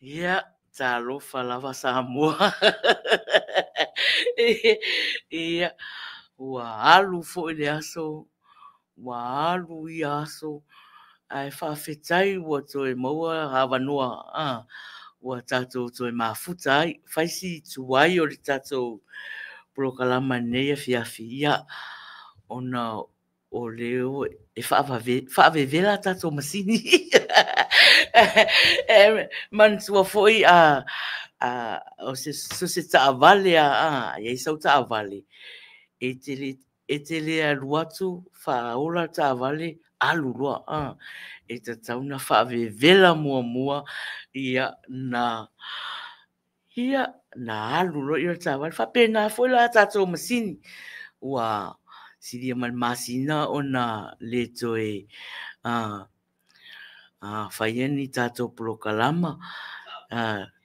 Ia, talofa lava Samoa. Ia, ua alu foi le aso, ua alu ia aso, ae faafetai ua toe maua avanoa, ua tatou toe mafuta ai, fai si tuai o le tatou polokalama nei afiafi. Ia, ona o lea e faavevela tatou masini. E manatua foi o se taavale a i ai sau taavale, e te le alu atu faaola taavale alu loa. E tatau na faavevela muamua, ia na alu loa ia le taavale. Faapena foi la tatou masini, ua silia ma le masina ona le toe faia ni tatou polokalama,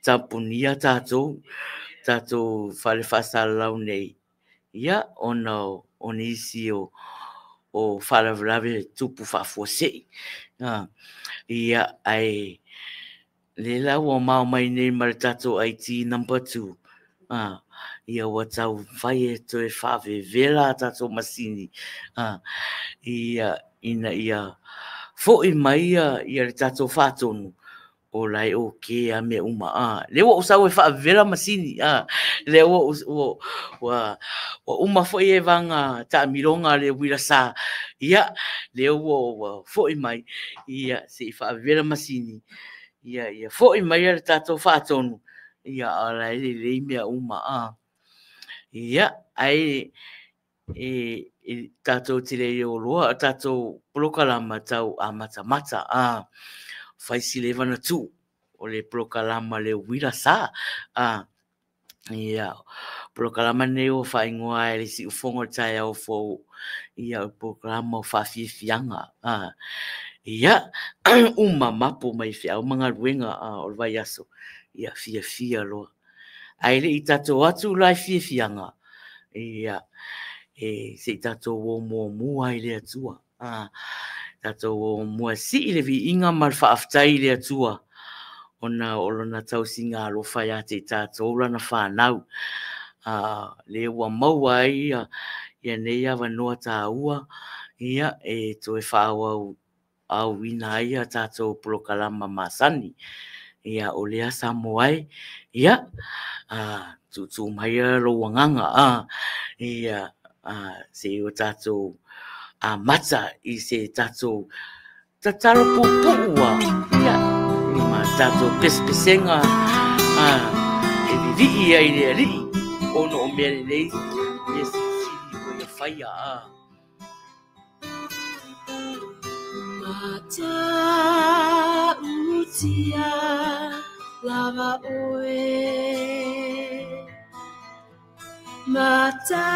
tapunia tatou fale faasalalau nei, ia ona o nisi o faalavelave tupu faafuasei. Ia, ae le la ua mao mai nei ma le tatou IT number 2. Ia ua tau fai e toe faavevela tatou masini, ia ina ia foi mai ia le tatou faatonu o lai o ke a mea uma. Le ua usau e faavevela masini, le ua uma foi e vanga taamilonga le uila sa, ia le ua foi mai, ia se i faavevela masini, ia foi mai le tatou faatonu, ia ala e lelei mea uma. Ia, ai e tatou te le ioloa tatou polokalama tau amatamata, fai si leva na tuu o le polokalama le uila sa. Ia, polokalama lenei ua faaigoa ai le siufogo o le taeao fou. Ia, o le polokalama o faafiafiaga. Ia, uma mapo mai feau ma galuega o le vaiaso. Ia, fiafia loa. Ae le i tatou atu la i fiafiaga, ia, e se i tatou o muamua i le Atua. Tatou o mua sii le viiga ma le faafetai i le Atua, ona o lona tausiga alofa ia te i tatou lana whanau. Le ua maua ai ia nei avanoa tāua, ia e toe whaawau au ina ai a tātou polokalama masani. Ia o lea sa moai, ia tutu mai lo wanganga, ia se o tātou a mata i se tātou tatalo pupuua, ia ma tātou pesepesenga e vivii ai le alii ono o mea lelei mea silisili ua ia faia Matautia lava oe, Matautia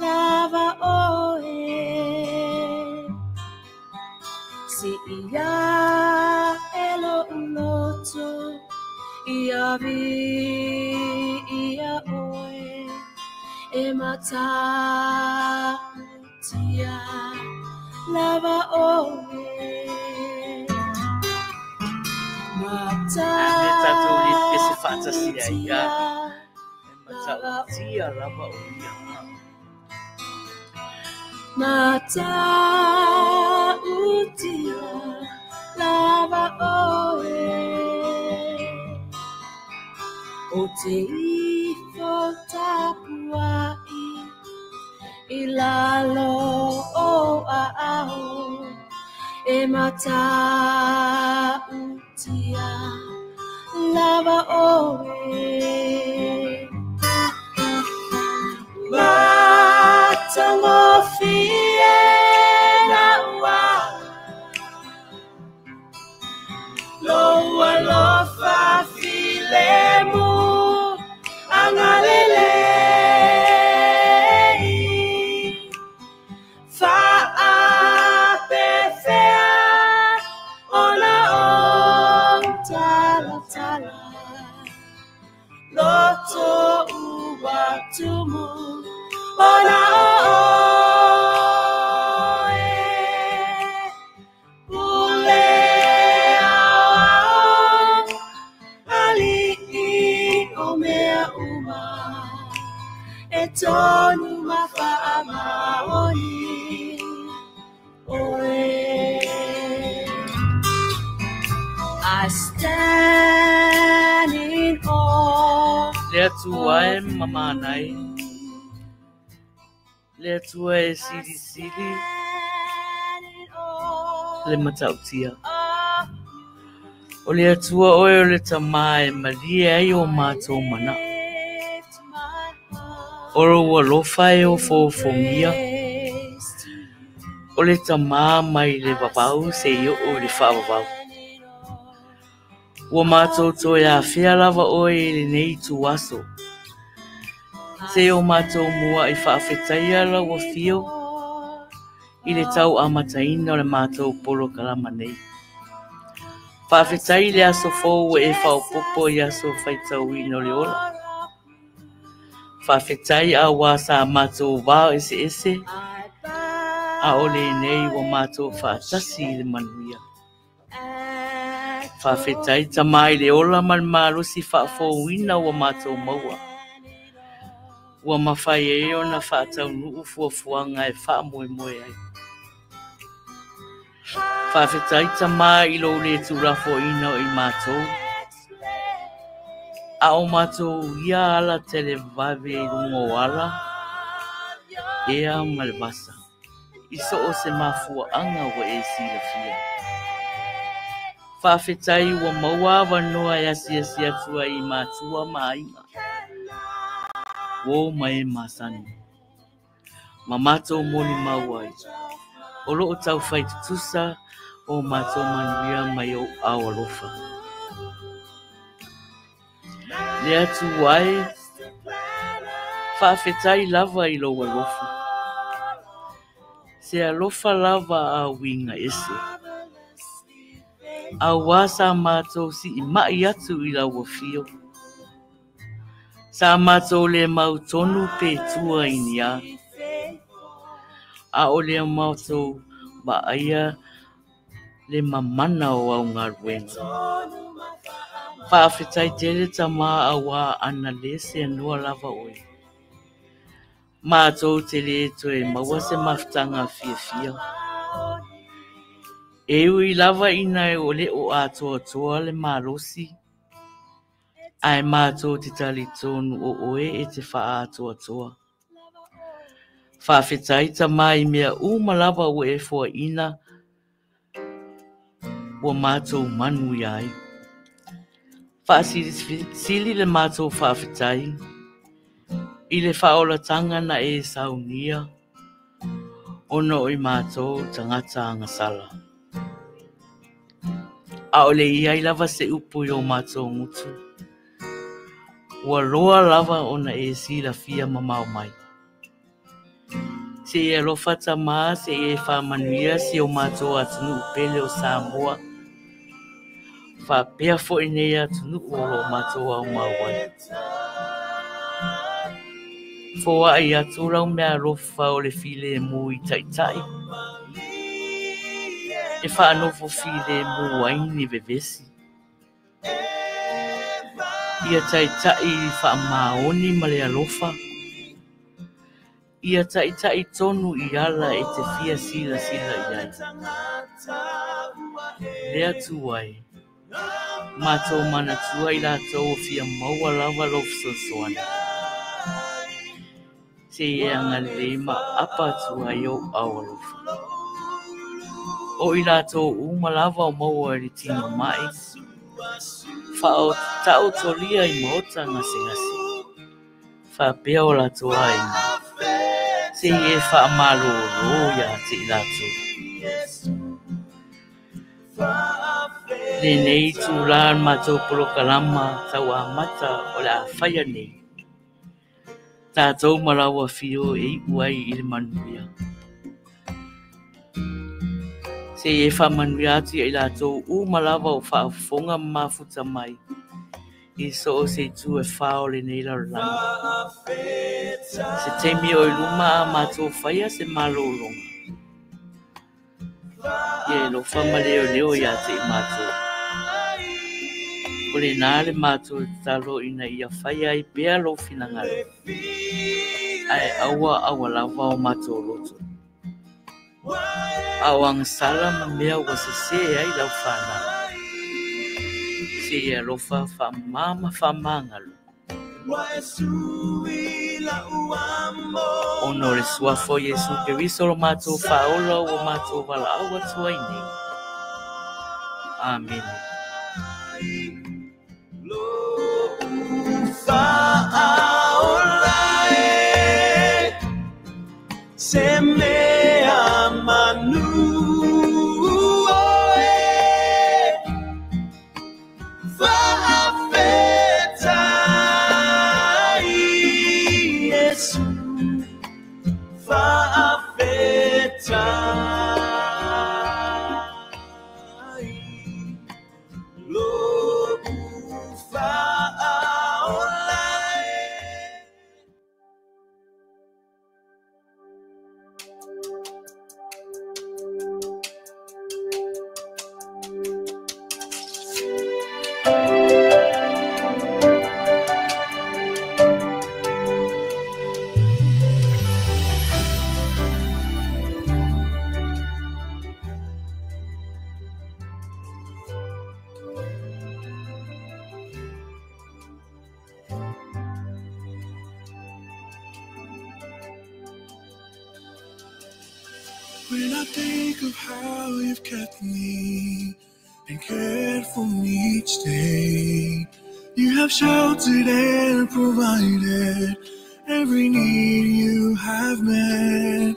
lava oe, Si ia elo uloto ia vi ia oe, e Matautia lava oe. Matautia Matautia lava oe. Matautia lava oe, O te ifo tapuai i lalo o aao, e Matautia lava oe. Matangofie na ua, Lo alofa filemu angalelei, Faapefea ona o talatala, Loto ua tumu ona oe, Pule ao ali'i o mea uma, E tonu ma faamaoni oe. I stand in awe Le Atua e mamanai, Le Atua e silisili, le matautia. O le Atua oe o le tamā e malie ai o mātou mana. O lou alofa e o fōfogia, o le tamā mai le vavau se i oo i le faavavau. Ua mātou toe afea lava oe i lenei tuaso. Se o mātou mua i faafetaia lau afio i le tau amataina o le mātou polokalama nei. Faafetai le aso fou e whaopopo i aso whaitauina o le ola. Faafetai a wā sa mātou wao ese ese, a ole nei ua mātou whaatasi i le manuia. Faafetai tamai le ola ma le malosi faafouina ua mātou maua. Ua mawhai e ona whaataunuu fuafuaga e faamoemoe ai. Faafetai tamā i lou le tulafoina o i mātou. A o mātou ia ala televave i lunga o ala, ea ma le vasa. I so o se mafuaanga ua e silafia. Faafetai ua maua avanoa e asiasi atu ai i matua ma aiga. Uo mai e masani. Ma mātou moni mau ai. O loo tau whai tutusa o mātou manuia mai o au alofa. Le Atua e, faafetai lava i lou alofa. Se alofa lava a uiga ese. Auā sa matou siimai atu i lau afio. Sa matou le mautonu pe tua i ni a. Aʻole matou vaaia le mamana o au galuega. Faafetai tele Tamā auā ana le seanoa lava oe. Matou te le toe maua se mafutaga fiafia. E ui lava ina o le o atoatoa le malosi, ae matou te talitonu o oe e te faaatoatoa. Faafetai Tamā i mea uma lava ua e foaina ua matou manuia ai. Faasilisili le matou faafetai i le faaolataga na e saunia ona o i matou tagata agasala. Aʻole i ai lava se upu i o matou gutu. Ua loa lava ona e silafia mamao mai. Se i alofa Tamā, se i e faamanuia si o matou atunuu pele o Samoa. Faapea foi nei atunuu o loo matou aumau ai. Foai atu lau meaalofa o le filemu i taitai. E faanofo filemu ai ni vevesi. Ia taitai faamaoni ma le alofa. Ia taitai tonu i ala e te fia silasila i ai. Le Atua e, matou manatua i latou o fia maua lava lou fesoasoani. Se i e agalelei ma aapa atu ai ou aao alofa. O i latou uma lava o maua i le tino mai, faaotolia i maota gasegase. Faapea o latou aiga. Se i e faamalōlō iā te i latou. Lenei itulā o le matou polokalama tauamata o le a faia nei. Tatou ma lau afio e iu ai i le manuia. Se i e faamanuia atu ia i latou uma lava o faafofoga ma mafuta mai i so o se itu e fā o lenei lalolagi. Se taimi o i luma a matou faia se malōlōga. Ia e alofa ma leoleo iā te i matou. O lenā le matou tatalo ina ia faia ai pea lou finagalo. Ae aua aua lava o matou loto. A o agasala ma mea ua sesē ai lau fanau. Se i e alofa faamamā ma faamagalo. Ona o le suafa o Iesu Keriso lo matou faaola ua matou valaau atu ai nei. Amene. Se mea manu oe Faafetai Iesu Faafetai Lou faaola e. When I think of how you've kept me and cared for me each day, you have sheltered and provided every need you have met.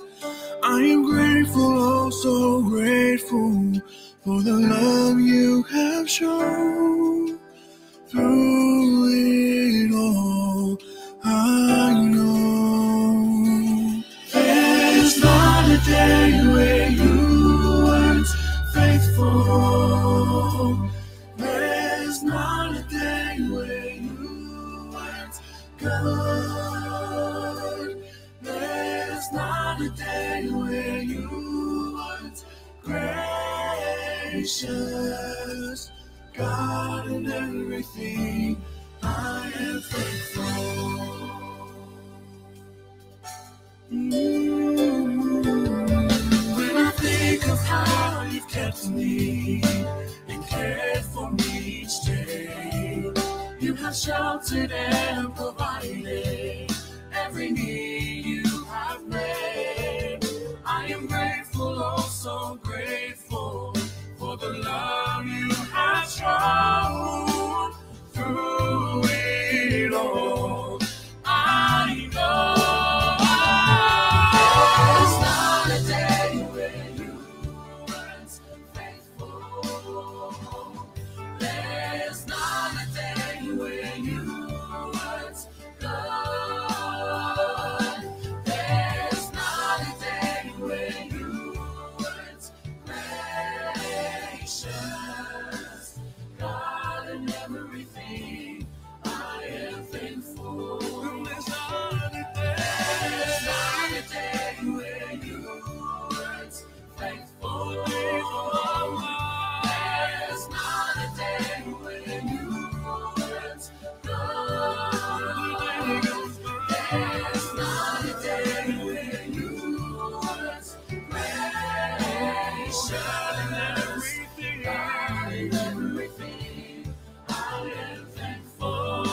I am grateful, oh so grateful, for the love you have shown through it day where you weren't faithful. There's not a day where you weren't good. There's not a day where you weren't gracious. God in everything, I am thankful. When I think of how you've kept me and cared for me each day, you have sheltered and provided every need you have made. I am grateful, oh so grateful, for the love you have shown through it all. I know there's not a day where you weren't faithful. There's not a day where you weren't good. There's not a day where you weren't gracious. God in everything, I am thankful. There's not a day. There's not a day where you weren't thankful. There's not a day where you weren't good. There's not a day where you weren't gracious. God in everything, I am thankful.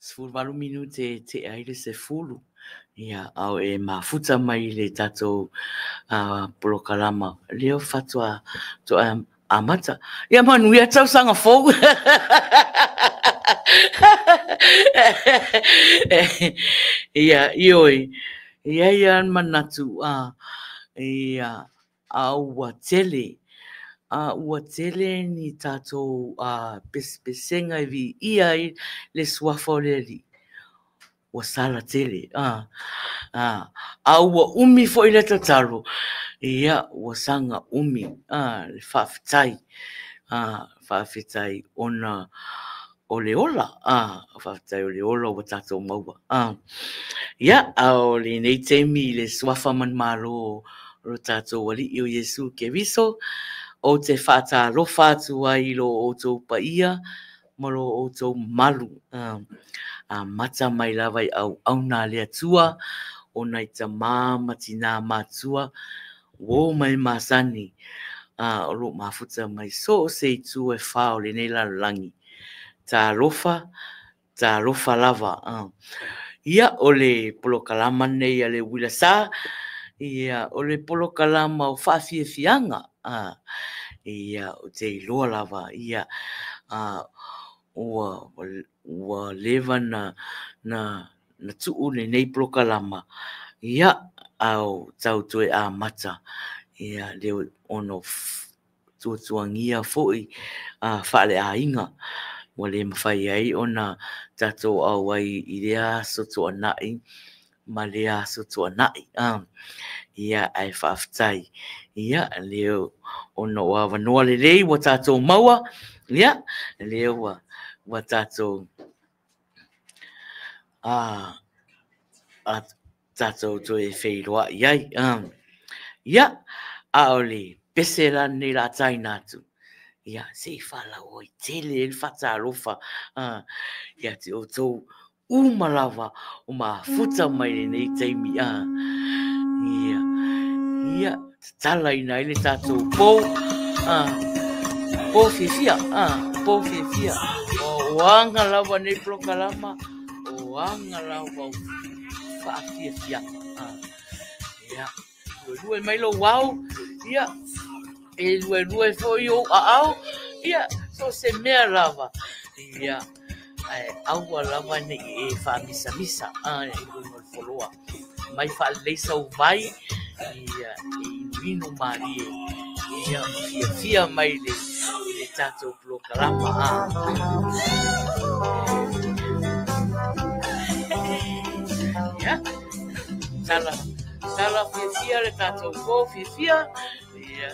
18 minute te ai le 10. Ia, au e mafuta mai le tātou polokalama. Leo fatua toa amata. Ia manuia tausaga fou. Ia, ioi. Ia ia manatu. Ia, a ua tele. Ua tele ni tātou pesepesenga i vi ia i le suafa o le ali. Ua sala tele. A ua umi foi le tatalo. Ia, ua sanga umi. Le faafetai. Faafetai ona o le ola. Faafetai o le ola ua tātou maua. Ia, a o le nei taimi le suafa manumalo o tātou alii o Iesu Keriso. O te whaatalofa atu ai lo o tau paia ma lo o tau malu. A mata mai lava i au au nā le atua, o nai tamā ma tinā matua, wo mai masani, o lo mafuta mai so o se i tu e whao le nei lalolangi. Ta alofa, ta alofa lava. Ia o le polokalama nei a le uila sa, ia o le polokalama o whaafiafianga. Ia o te iloa lava, ia ua leva na tuu le nei polokalama. Ia au tau toe a mata. Ia leo ono tuatuangia foi whaale ainga. Ua le mawhai ai ona tātou au ai i lea aso tuanai. ma lea aso tuanai. Ia ae faafetai. Ia lea ona o avanoa lelei ua tatou maua. Ia lea ua tatou tatou toe feiloai ai. Ia a o le pese la lenei la taina atu. Ia se i faalauaitele ai le faatalofa ia te outou uma lava o mafuta mai lenei taimi. Ia tatalaina ai le tatou pou. Po fiafia, po fiafia. O aga lava nei polokalama, o aga lava o faafiafia. Ia, luelue mai lou ao, ia, e luelue foi ou aao, ia, so se mea lava. Ia, ae aua lava nei e faamisamisa i luga o le foloa. Mai faalelei sau vai, ia, e inuinu malie, ia, ma fiafia mai le tatou polokalama. Ia, tala fiafia le tatou po fiafia. Ia.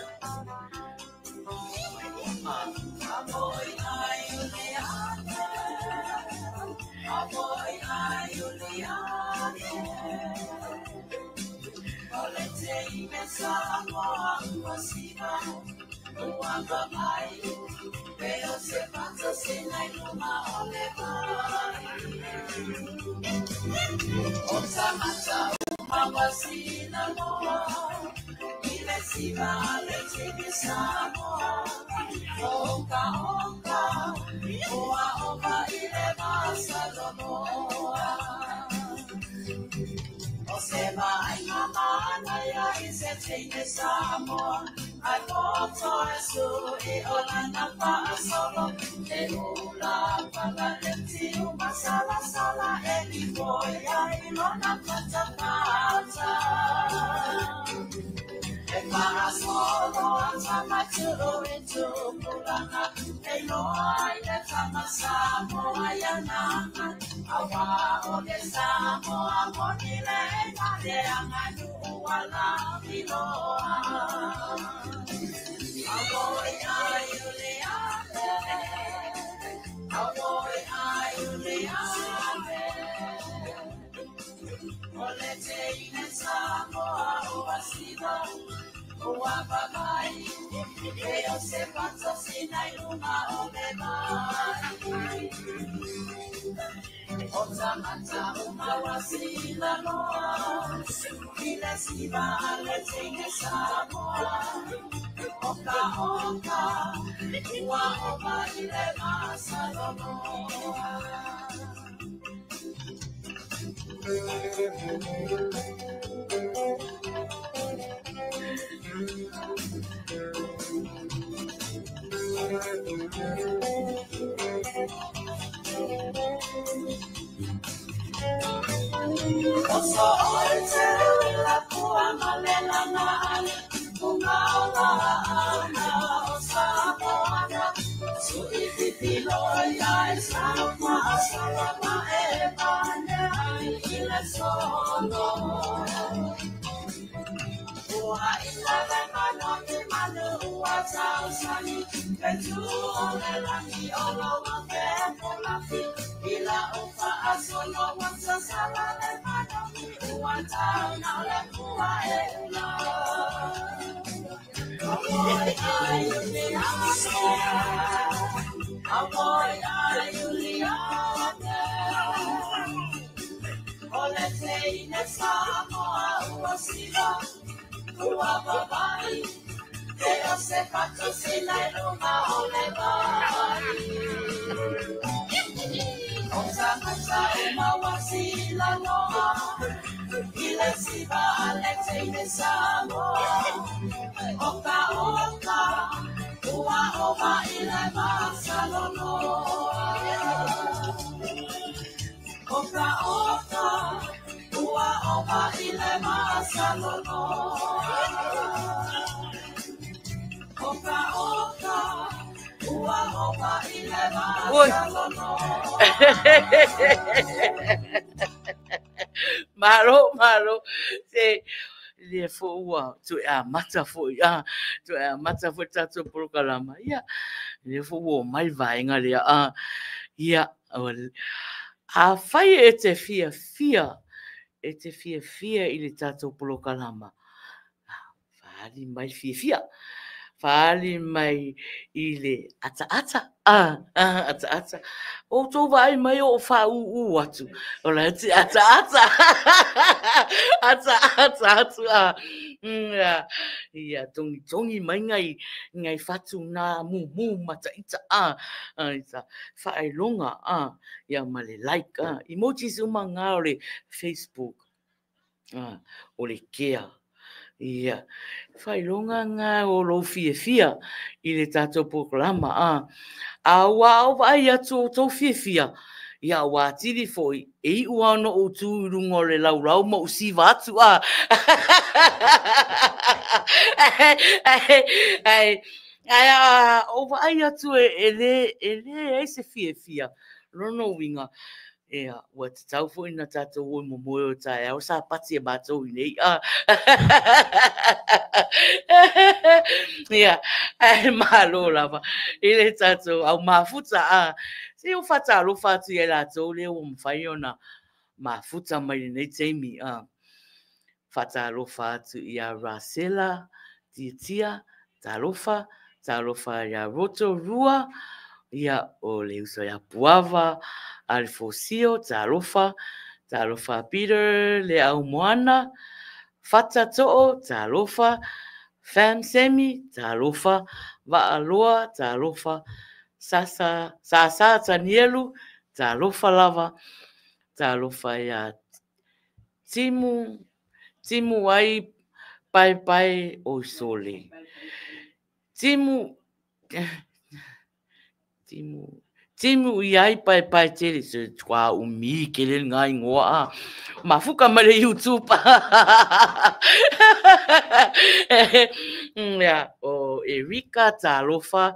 Oi. Malo, malo. Se, lea foi ua toe amata foi, a, toe amata foi le tatou polokalama. Ia, lea foi ua oo mai le vaega lea, a. Ia, afai e te fiafia, e te fiafia i le tatou polokalama, faaali mai le fiafia, faaali mai i le ataata, ataata. O outou vaai mai o ou faaūū atu, o la e te ataata, ataata atu, a. Ia, togitogi mai nai, nai fatu na mumu ma taita, a, ita, faailoga, a, ia ma le like, a. Emojis uma ngā o le Facebook, a, o le kea. Ia, faailoga ngā o lou fiafia i le tatou polokalama, a. A ua ou vaai atu o outou fiafia, ia ua atili foi, e iu lava ona ou tu i luga o le laulau ma ou siva atu, a. Ae, ae a ou vaai atu e leai se fiafia, lona uiga, Ia, ua tatau foi ona tatou o e momoe o taeao Sapati a matou i inei. Ah. Ia, ae malo lava i le tatou au mafuta. Ah. Se i ou faatalofa atu ia i latou lea ua mafai ona mafuta mai lenei taimi. Ah. Faatalofa atu ia Rasela Tiatia, talofa, talofa ia Rotorua, ia o le uso ia Puava, a le Fosio, talofa, talofa Peter le Aumoana, Fata To'o, talofa, Fam Semi, talofa, Vaaloa, talofa, Sasa, Sasa Tanielu, talofa lava, talofa ia Timu, timu ai paepae oi sole. Timu, timu, timu i ai paepae tele. Se tua umi kele ngā ingoa a. Mafuka mai le YouTube. Ia, o Erika, talofa,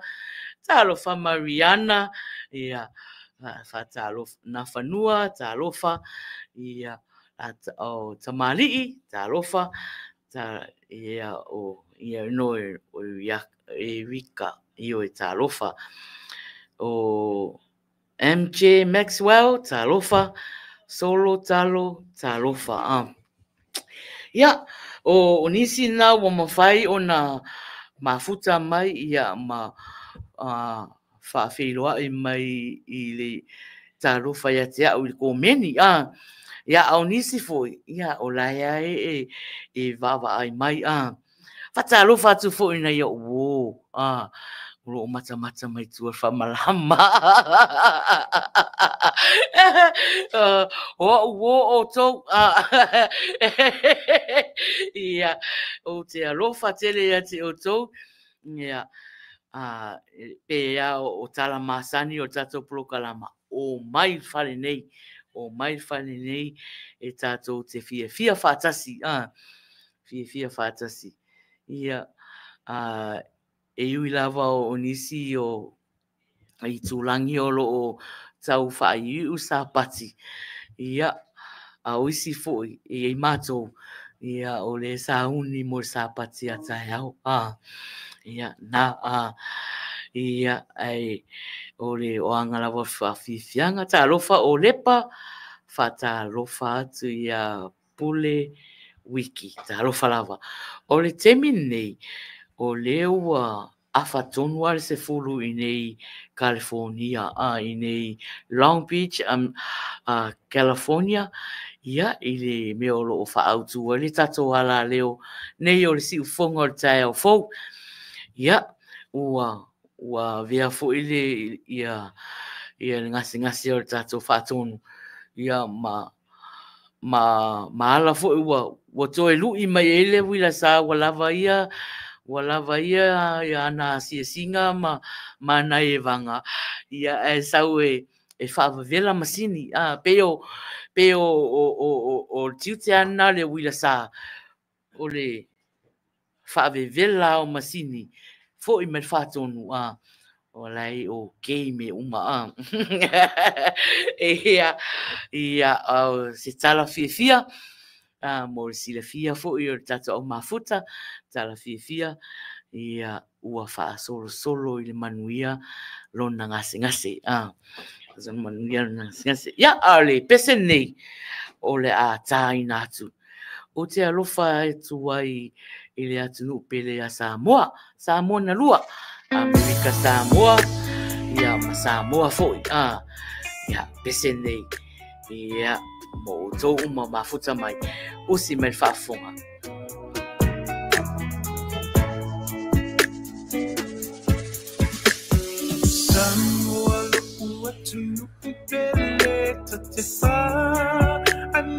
talofa Mariana, ia, faatalofa Nafanua, talofa, ia, o Tamalii, talofa, ta, ia, o, ia, no, o, ia, Erika, ioe, talofa. O MJ Maxwell, talofa, Solo Talo, talofa. Ah. Ia, o nisi na ua mafai ona mafuta mai ia ma faafeiloai mai i le talofa ia te au i le komeni. Ah. Ia, a o nisi foi, ia, o la e e, e vaavaai mai. Ah. Faatalofa atu foi i nai o'u uō, ah, o lo o matamata mai tua i le faamalama. O a'u uō outou, ah, ia, ou te alofa tele ia te outou, ia, ah, pe a o tala masani o le tatou polokalama, o mai le fale nei, o mai le fale nei e tatou te fiafia faatasi, ah, fiafia faatasi. Ia, a, e ui lava o nisi o itulagi o lo o tau faaiuiu Sapati, ia, a o isi foi e i ai matou, ia, o le sauni mo le Sapati a taeao, a, ia, na, a, ia, ae, o le oaga lava o le faafiafiaga, talofa o Lepa, faatalofa atu ia Pule Wiki, talofa lava. O le taimi lenei, o lea ua afa tonu lava le 10 i nei California, a, i nei Long Beach, California, ia, i le mea o lo o faaautu ai le tatou alaleo nei o le siufofoga o le taeao fou. Ia, ua ua avea foi le ia ia le gasegase o le tatou faatonu, ia, ma ma ma ala foi ua ua toe lu'i mai ai le uila sa ua lava ia ua lava ia ia ana asiasiga ma ma ana evaga, ia, ae sau e e faavavela masini, a, pei o pei o o o o le tiute lava lena o le uila sa, o le faavevela o masini foi mai le faatonu, a. O lai o kei me uma a. Ia, ia, o se tala fiafia, mo le silafia fo'i o le tatou au mafuta, tala fiafia, ia, ua faasolosolo i le manuia lona gasegase. Manuia lona gasegase. Ia, a o le pese lenei, o le a tāina atu. Ou te alofa atu ai i le atunuu pele ia Samoa, Samoa na lua, Amerika Samoa, ia ma Samoa fo'i. Ia, pese lenei, ia, mo outou uma mafuta mai, usi mai le faafofoga. Samoa lo'u atunuu pele ta te faanoanoa.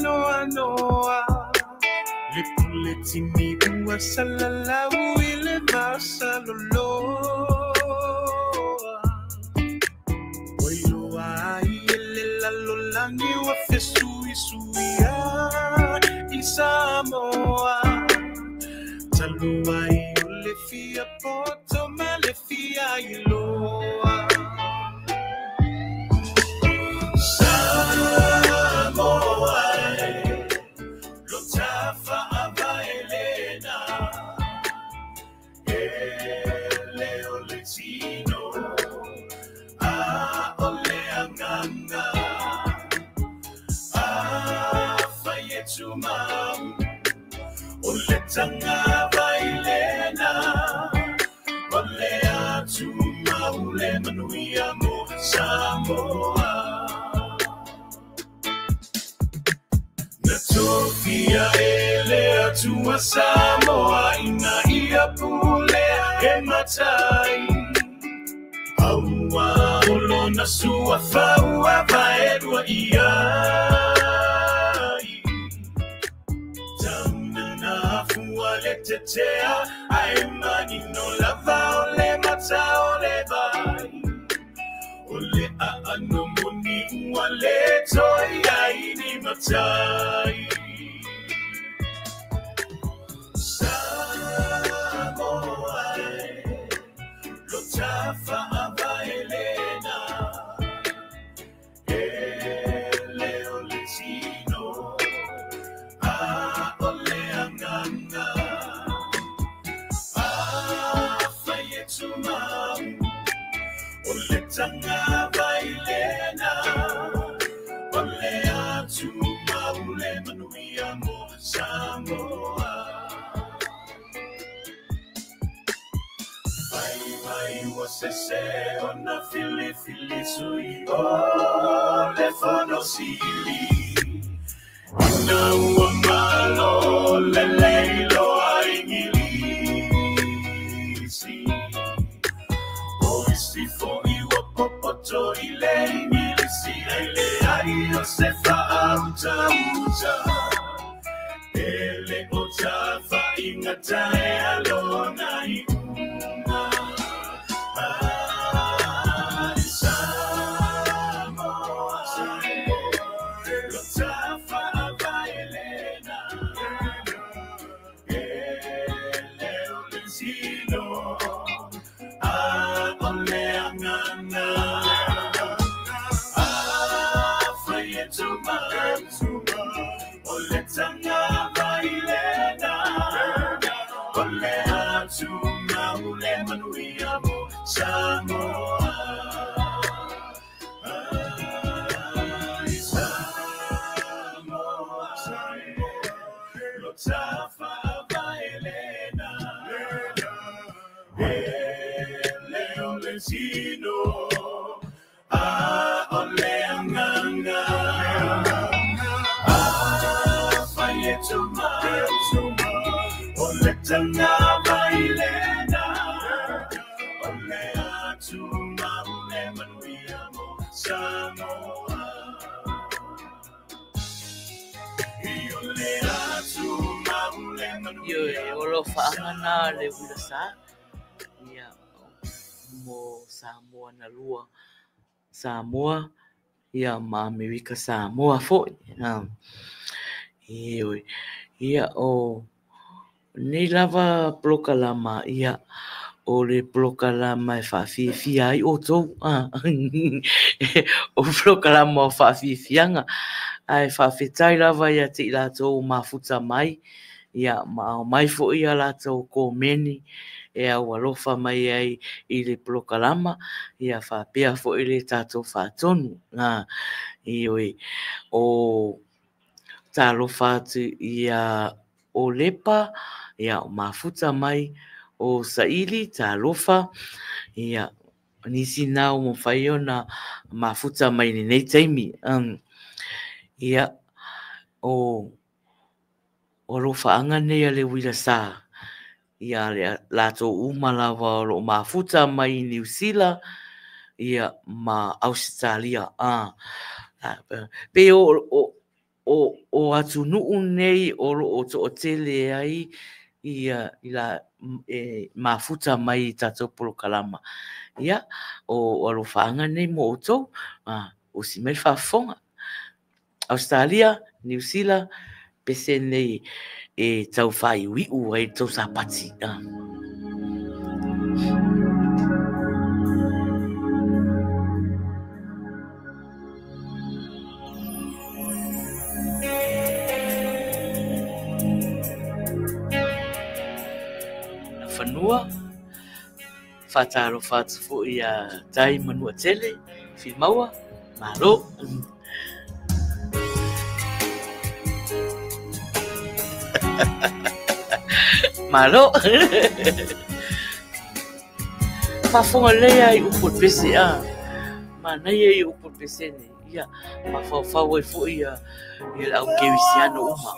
Le pule tini ua salalau i le vasaloloa. Ua iloa ai e le lalolagi ua fesuisuia i Samoa. Talu ai o le fia poto ma le fia iloa. Samoa e, lo tafa avaelena. E le o le tino, a o le agaga. A fai e tumau, o le taga vailena. O le atumau le manuia mo Samoa. Na tofia e le Atua Samoa ina ia pulea e matai. Aua o lona suafa ua vaelua i ai. Tauna na afua le tetea, ae manino lava o le mata o le vai. O le aano moni ua le toe ai ni matai. Samoa e, lo tafa avaelena. E le o le tino, a o le agaga. A fai e tumau, o le taga vailena. O le atumau le manuia mo Samoa. Vai vai ua sese ona filifili sui o le fono sili. Ina ua malo lelei loa Igilisi. O isi fo'i ua popoto i le Igilisi, ai leai o se faautauta. E le o tafaigata e alona iuga. Ai Samoa, lo tafa avaelena. E le o le tino, a o le agaga. A fai e tumau, o le taga vailena. O le atumau le manuia mo Samoa. Ai Samoa, lo tafa avaelena. E le o le tino, a o le agaga. A fai e tumau, o le taga vailena. O le atumau le manuia mo Samoa. I o le atumau le Ioe, manuia o lo mo faagana le Samoa. uila sa, ia, mo Samoa na lua. Samoa, ia ma Amerika Samoa fo'i. Ioe, ia o nei lava polokalama, ia, O le polokalama e whaafiafia ai o tau. O polokalama o whaafiafianga. Ai whaafetai lava ia te i lātou mafuta mai. Ia ma mai fo ia lātou komeni e au alofa mai ai i le polokalama. Ia whaapea fo i le tātou whaatonu. I oi o talofa atu ia o lepa, ia o mafuta mai o saili, talofa, ia nisi nau mo whaiona mafuta mai ni nei taimi. Ia o alofa anga nei a le wila sa, ia le lātou umalawa o lo mafuta mai New Zealand, ia ma Australia. Pe o atu nuu nei o lo o to tele ai ia ila e mafuta mai tātou polokalama. Ia o alofa nei mo o tau, o si mei whaafonga. Australia, New Zealand, pese nei e tau whai wiu ai tau sapati. Whanua, whātaro whātufo ia tai manua tele, whimaua, malo. Malo. Whāwhonga lea i upo pese a. Mānai i upo pese nei. Ia, mawhawhau ai fo ia lau kewisiano uma.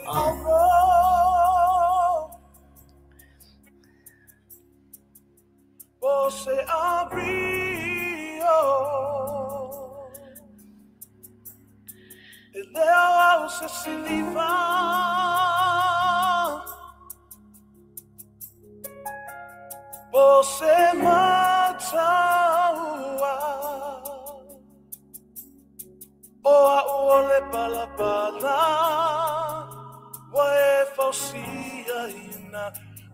Você abriu e leu se se livrar. Você mata o a o le pala pala wa e fausia ina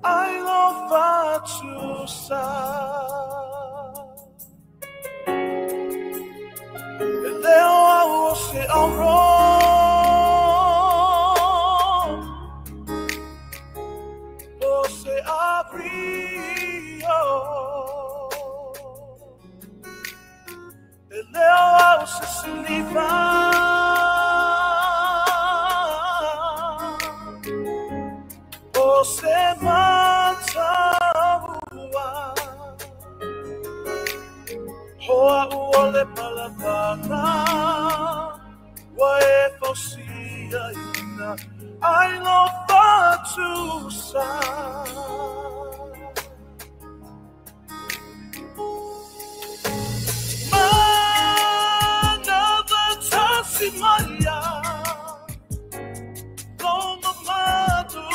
ai lo fatu sa. E leo a o se auro você abriu e leo a o se se livrar. Você mata hoa uole pala pala wa e fausia ina ai lo fatu sa. Mana vatasi maya loma madu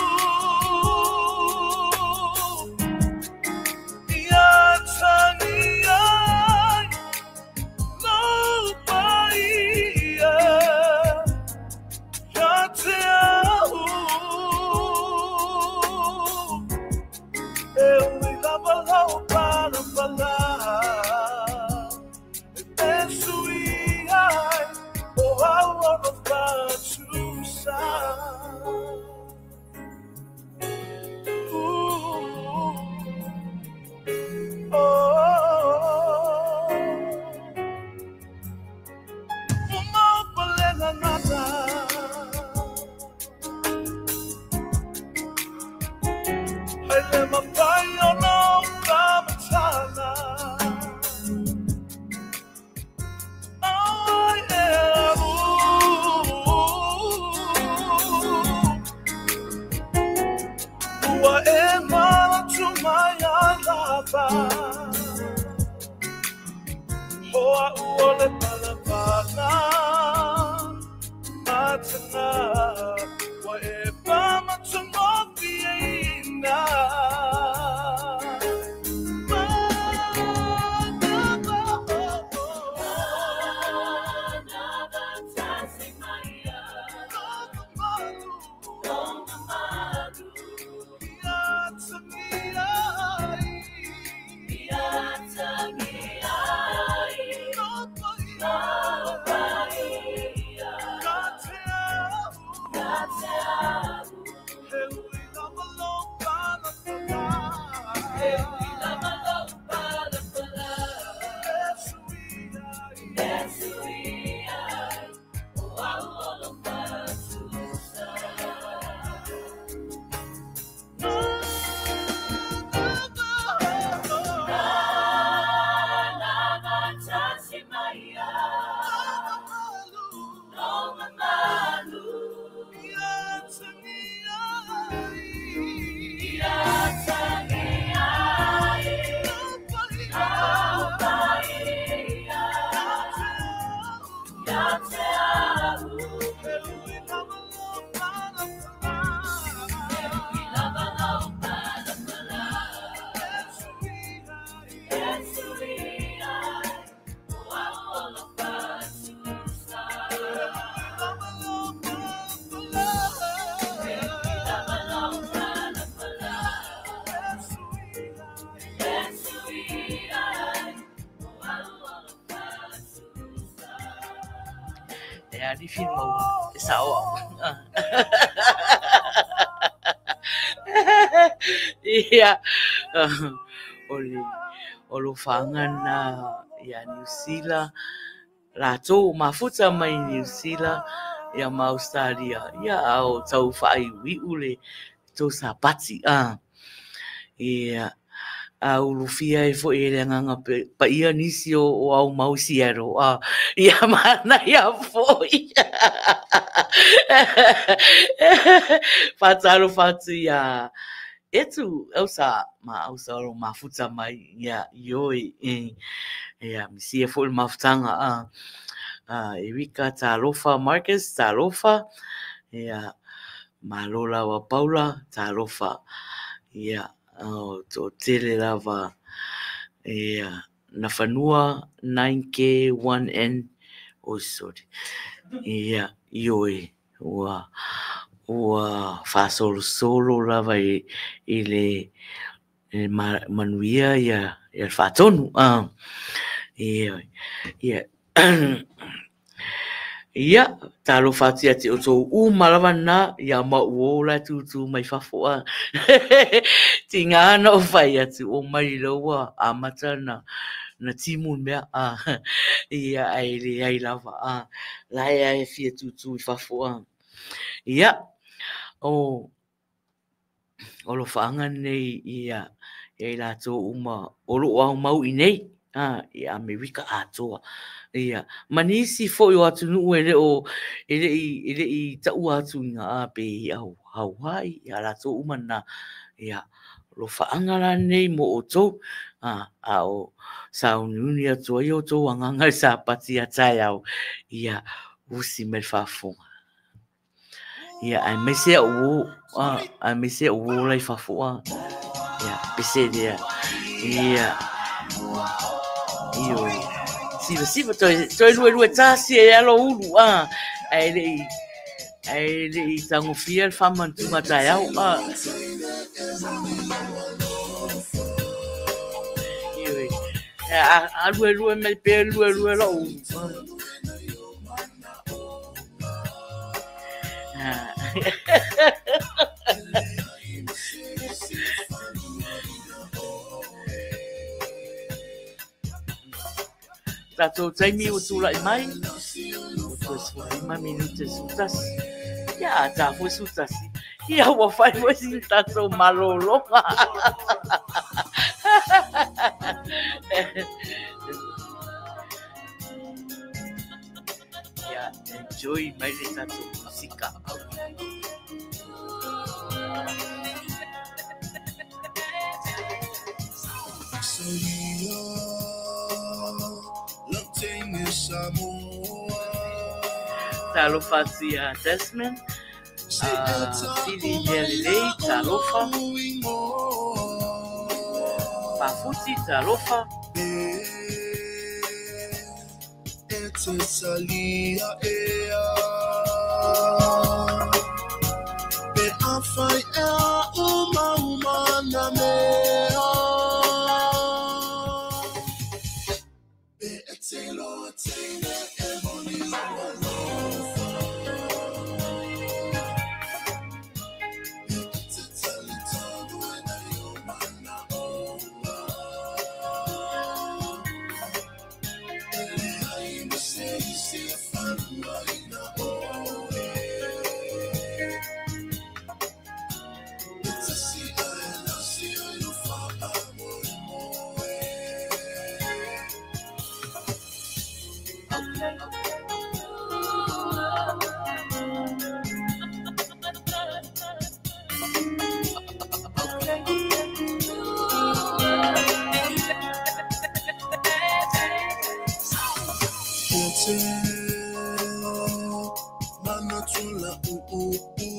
ia tania. Hoa uole pala pala matana wa e pamatumofiina. Ia o lofaaga lena ia Niu Sila latou mafuta mai Niu Sila ia ma Australia ia a o tau faaiuiu le tou Sapati ia a ulufia ai foi e le Agaga Paia nisi o au mau i Seattle ia manaia foi. Faatalofa atu ia Etu ausa ma ausa o lo mafuta mai ia ioi ia misia foi le mafutaga Erika talofa, Marcus talofa, ia malo lava Paula talofa, ia o toatele lava ia Nafanua 9K1N oi sorry ia ioi ua faasolosolo lava i le manuia ia le faatonu ia ia talofa atu ia te outou uma lava na ia mau o la tutu mai fafo tinga na o fai atu o mai loa amata na timu mea ia ai le ai lava la e fia tutu i fafo ia o lofaaga nei ia i latou uma o loo au mau i nei i Amerika atoa ia ma nisi foi o atunuu e le i taua atu ina pe i au Hawaii ia latou uma na ia lofaaga la nei mo outou a o sauniuni atu ai outou agaga i Sapati ia taeao ia usi mai le faafofoga ia aemaise au aemaise au uo lai fafo ia pese lea ia io siva toe lue tasi e alo ulu ae le i tagofia le faamanatuga taeao io a lue mai pea lue lou ulu Tatou taimi o tūlai mai o toe 15 minute sutasi ia tā foi sutasi ia ua fai foi sin tatou malologa. Ia enjoy mai le tatou musika. Talofa atu ia Desmond, Fili Helelei, talofa, Pafuti, talofa. Ete manatula u u u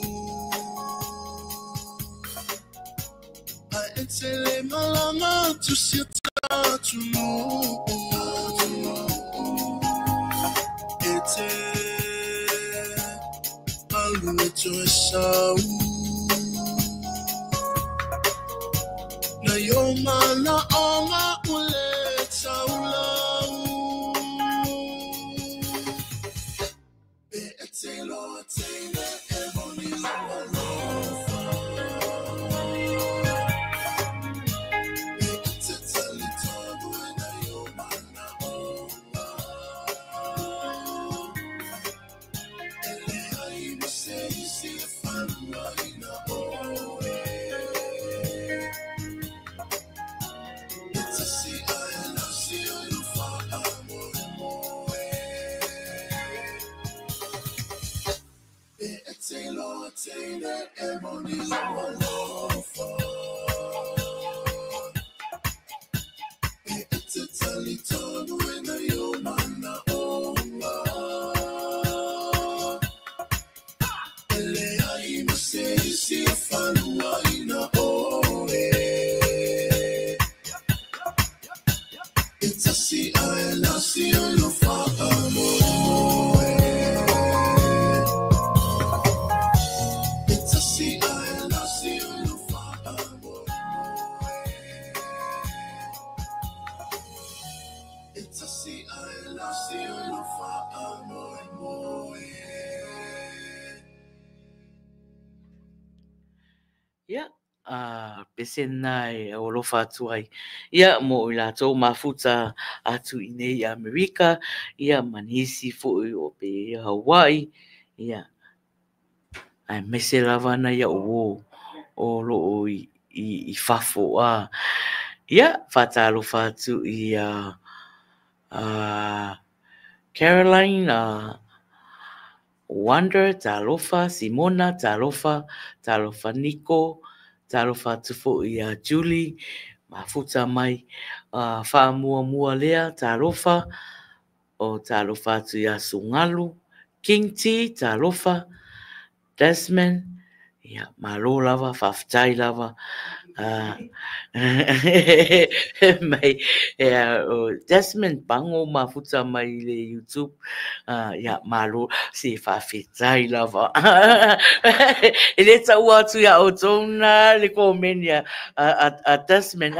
A ete le malama tu siata tu no Ete alu eto esau Na yo mana onga ule taulau E te loa teine e moni loa lofa E te talitonu e na yo mana onga E le ai mo se isi e whanua ina oe E te si a e la si o ilo whaa moe moe E te loa teine e moni loa lofa E te talitonu e na yo mana onga E le ai mo se isi e whanua ina oe E tasi a e la si o ilo whaa moe moe E tasi a e la si o ilo whaa moe moe E tasi a e la si o ilo whaa moe moe Ia, a pese na e alofa atu ai. Ia, mo i latou mafuta atu i nei Amerika, ia, ma nisi foi o pe Hawaii, ia, ai mese lava na ia o o lo o i fafo a. Ia, whātalofa atu i a Caroline, Wonder, talofa, Simona, talofa, talofa Nico, talofa atu foi ia Julie, mafuta mai, whaamua mua lea, talofa, o talofa atu ia Sungalu, King T, talofa, Desmond, ia, malo lava, whawhitai lava, mai, ia, o Desmond Pango mafuta mai le YouTube, ia, malo, si whawhitai lava. E le tau atu ia o tōna le komeni a Desmond,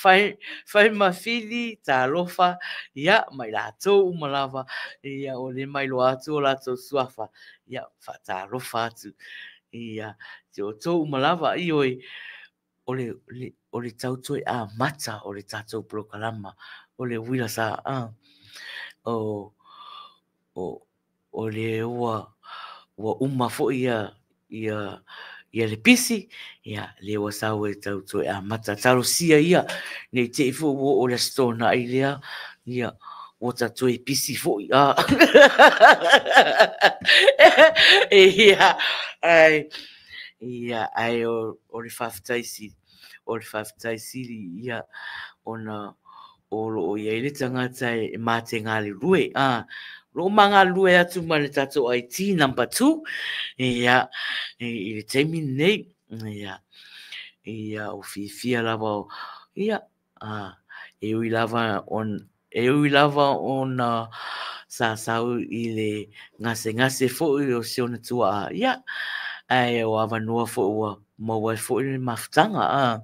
whai mawhili, talofa, ia, mai lātou uma lava, ia, o le mai loa atu o lātou suafa, ia, whatalofa atu. Ia, te o tō uma lava, i oi, o le tautoe a mata o le tātou prokalama, o le wila sa, o le ua uma foi ia le pisi, ia, le ua sau e tautoe a mata, talosia ia, nei te i fo o le stona i lea, ia, o tātou pisi foi, Ia, ai, ia, ai o le whawhitaisi, o le whawhitaisiri, ia, ona o lo o ia i le tangata e mā te ngā le rue, lo mā ngā rue atu ma le tātou IT number 2, ia, i le teimi nei, ia, ia, o whiwhia lava, ia, e ui lava on, e ui lava ona sa sau i le ngase ngase foi o se ona tua, ia, ai o awanua foi ua maua foi le mafutanga,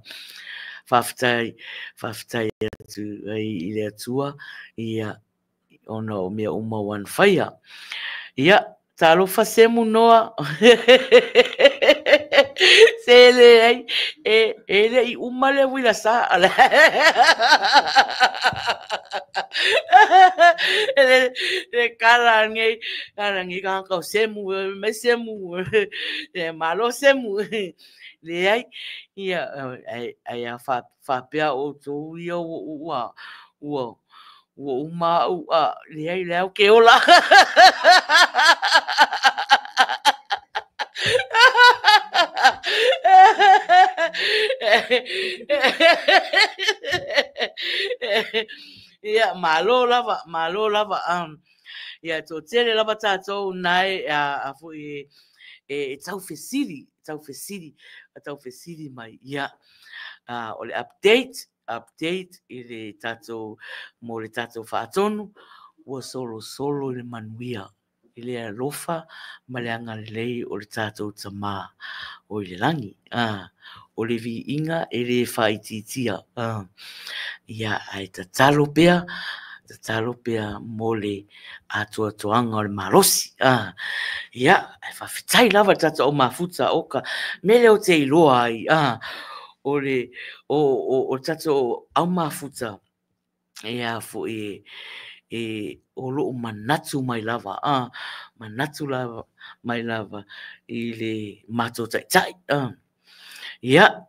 whawhitai, whawhitai atu ai i le atua, ia, ona o mea uma wan whaia. Ia, talofa semu noa. Se le ai, e le i uma le wila sa. Le kala ngai, kala ngai ka kau semu, me semu, le malo semu. Le ai, ia, ai a whapea o tō ia ua, ua, ua uma ua, le ai le au ke ola. Ia, malo lava, malo lava. Ia, toatele lava tatou nae a foi e taufesili, taufesili, taufesili mai. Ia, o le update, update i le tatou, mo le tatou faatonu, ua solosolo i le manuia, i le alofa ma le agalelei o le tatou Tamā o i le lagi. O le viiga e le faaitiitia. Ia, ae tatalo pea, tatalo pea mo le atoatoaga o le malosi. Ia, ae faafetai lava le tatou au mafuta oka mea lea ou te iloa ai. O le o le tatou au mafuta e a foi e o loo manatu mai lava, manatu lava mai lava i le matou taitai. Ia,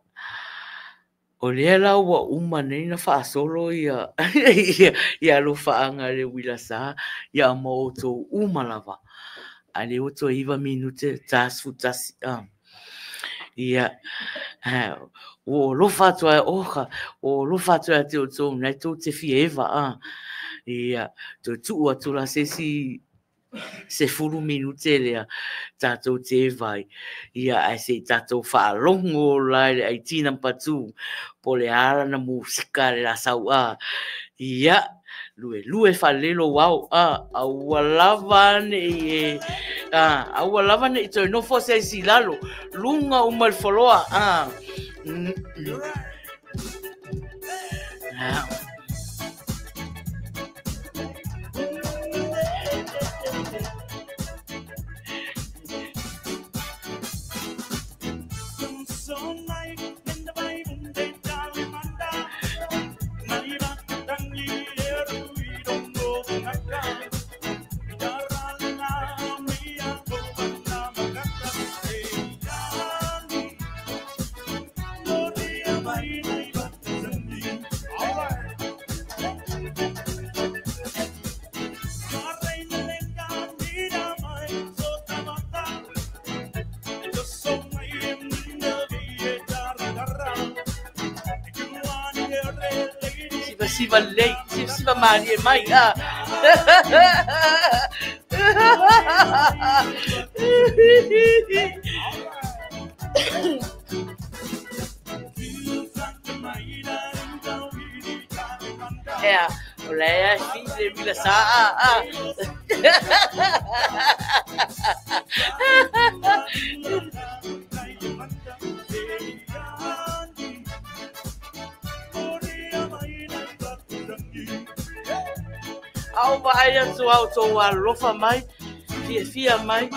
o lea la ua uma nei na faasolo ia ia alofaaga le uila sa ia ma outou uma lava. A lea ua toe 9 minute 41. Ia, ua alofa atu ai, oka, ua alofa atu ai te outou nei tou te fia eva. Ia, toe tuu atu la se isi 10 minute lea tatou te vai. Ia, ae se i tatou faalogo la i le IT number 2 po le ala na musika le la sau. Ia, lue lue faalelo wau. Aua lava nei e aua lava nei toe nofo se isi lalo luga uma le foloa. Siva lei, siva malie mai. Ea, o lea fi le mila sa. Au vaai atu au tou alofa mai, fiafia mai,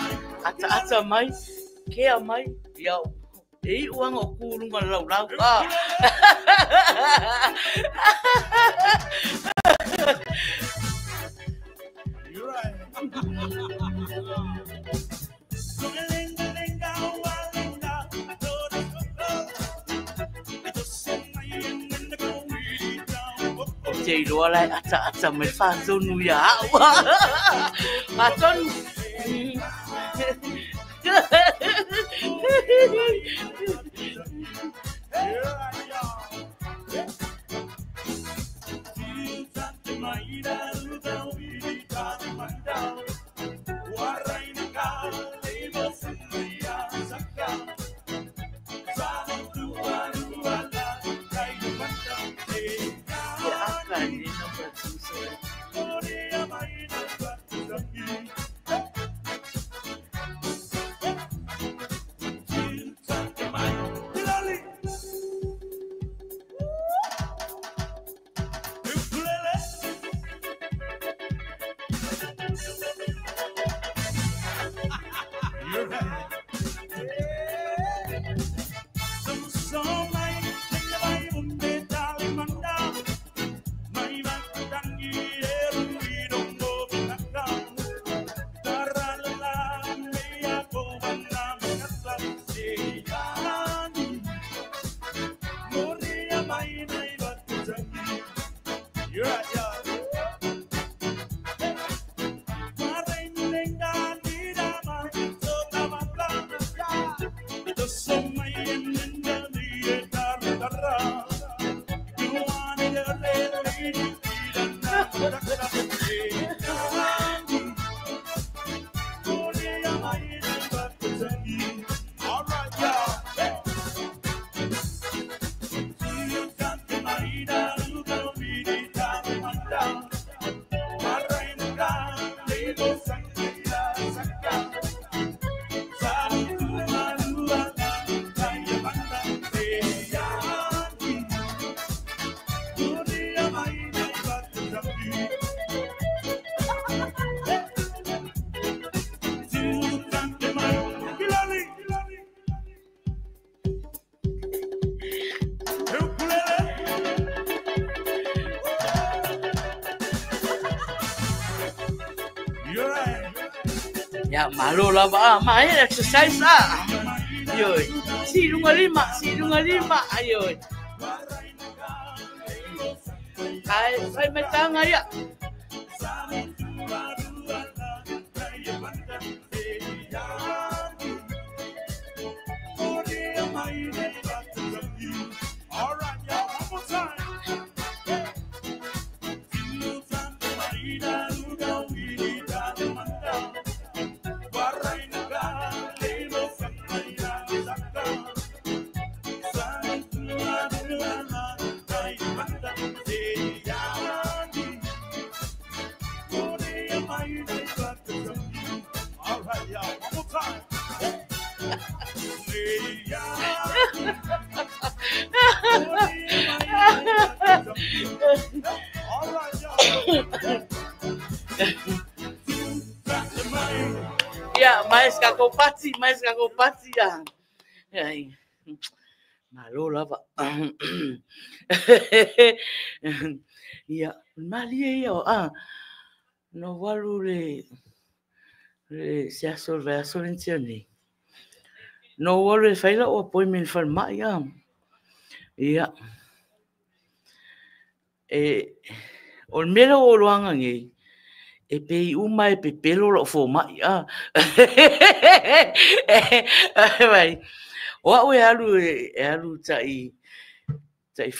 ataata mai, kea mai, ia e iu anga o kūlunga le laulau. Te iloa lai ataata mai faatonu ia au. Faatonu. Ia, malo lava a, ma e exercise a. Ioe, si lunga lima, si lunga lima, ioe. Ai, fai matanga ia. All right, y'all, one more time. All right, y'all, one more time. All right, y'all. Ia, mais kako pati, mais kako pati ia. Ai. Malo lava. Ia, malie ia, a. No walu le le se aso le aso le ntia nei. No walu le whaila o appointment whalmai ia. Ia. E, o le mea o loanga nei, e pei uma e pepelo lo fo mai a. Vai. O au e alu tai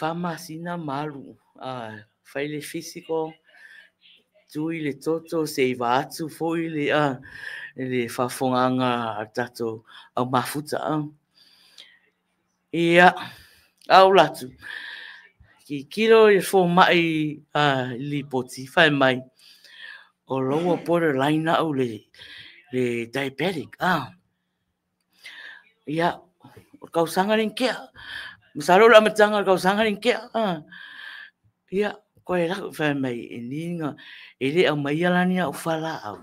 whamasina malu. A, whai le physical, tui le toto, se i vaatu foi le a, le whafonganga a tato au mafuta a. Ia, au latu. Ki kilo e fo mai a lipoti, whai mai. O loa borderline au le diabetic. Ah. Ia, o kausanga rin kea. Masalo la matanga o kausanga rin kea. Ah. Ia, koe lako whai mai e ninga, e le au mai alani au whala au.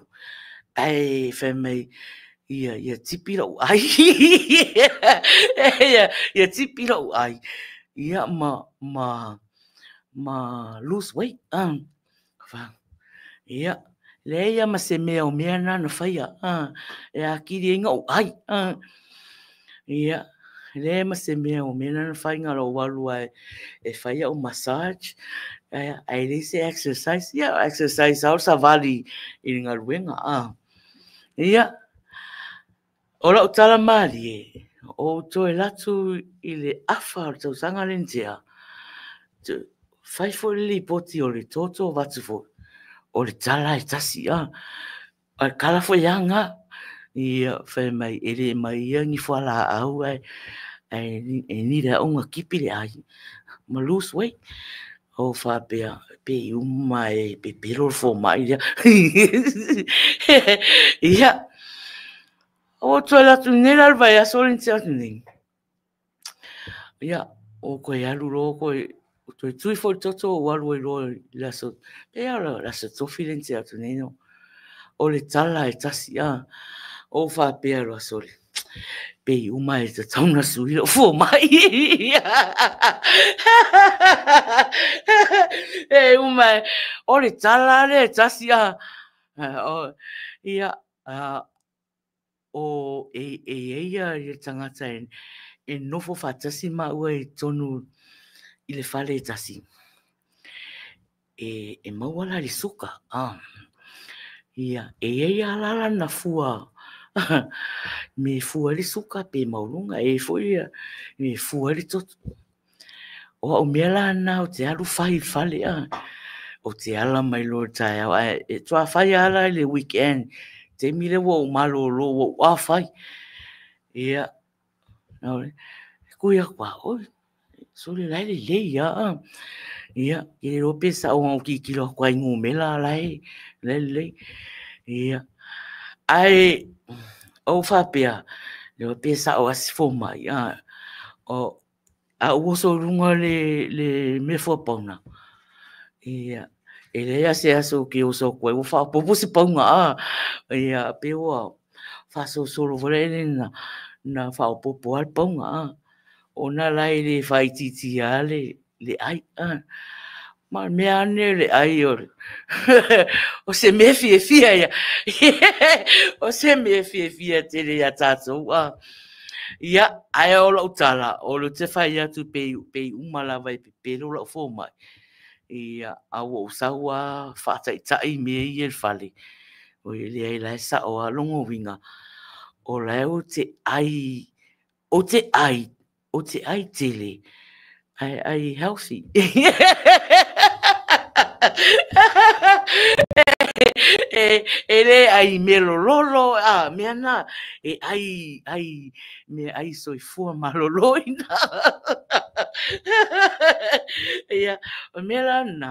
Ai, whai mai, ia tipi lau ai. Ia tipi lau ai. Ia, ma lose weight. Ah. Ia, le ia ma se mea o mea nana whaia. E a kiri e ngau ai. Ia, le ma se mea o mea nana whai ngā lau walu ai e whaia o massage. Ai le se exercise. Ia, exercise au sa vali i ngā ruenga. Ia, o lau tala mali e. O toe latu i le afa o tau sanga lentea. Whai fo le lipoti o le toto vatu fo. O le tala e tasi a. A kala fo ianga. Ia, whai mai, e le mai ia ni whala au ai. E ni rea onga kipi le ai. Ma lose weight. O whapea, pe uma e pe pero fo mai ia. Ia. O toe latu nela al vai aso le ntia atu nei. Ia, o koe alu ro koe. Toe tui fo toto o alu e roa le aso. Pe ala le aso tofi le ntia atu nei no. O le tala e tasi a. O whapea roa sore. Pe uma e te tauna sui o fo mai. E uma e. O le tala le tasi a. Ia. O e eia i tangata e nofo whatasi ma ua e tonu i le whale e tasi. E mauala le suka. Ia, e eia alala na fua. Me fua le suka pe maulunga. E foi ia, me fua le toto. O au mea la na o te alu whai whale. O te ala mai loa tai au. E toa whai ala i le weekend. Te mire wa o malo lo wa o a whai. Ia, kui a kwa, oi, sole lai le lei ia. Ia, ke le rope sa o ki kilo kwa ingo mela lai, lai lei. Ia, ai, o whapea, le rope sa o asifo mai. O, a uoso runga le mefua pauna. Ia, e lea se aso ki oso koe, o whaapopo se paunga a. Ia, pe oa, whaso solo vore ele na whaopopo al paunga a. O nā lai le whaititi a le ai a. Ma mea ane le ai o o se mea fiafia ia. O se mea fiafia tele ia tātou. Ia, ae o lau tala, o le te whai atu pe, pe uma lava e pepelo lau fōmai. Ia, a ua ou sau a whaataitai mea ia le fale. O ia lea i lae sa o a longo winga. O lae o te ai, o te ai, o te ai tele. Ai, ai healthy. E, e le ai me lololo, a, mea na, e ai, ai, me ai soifua maloloina. Ia, o mea la na,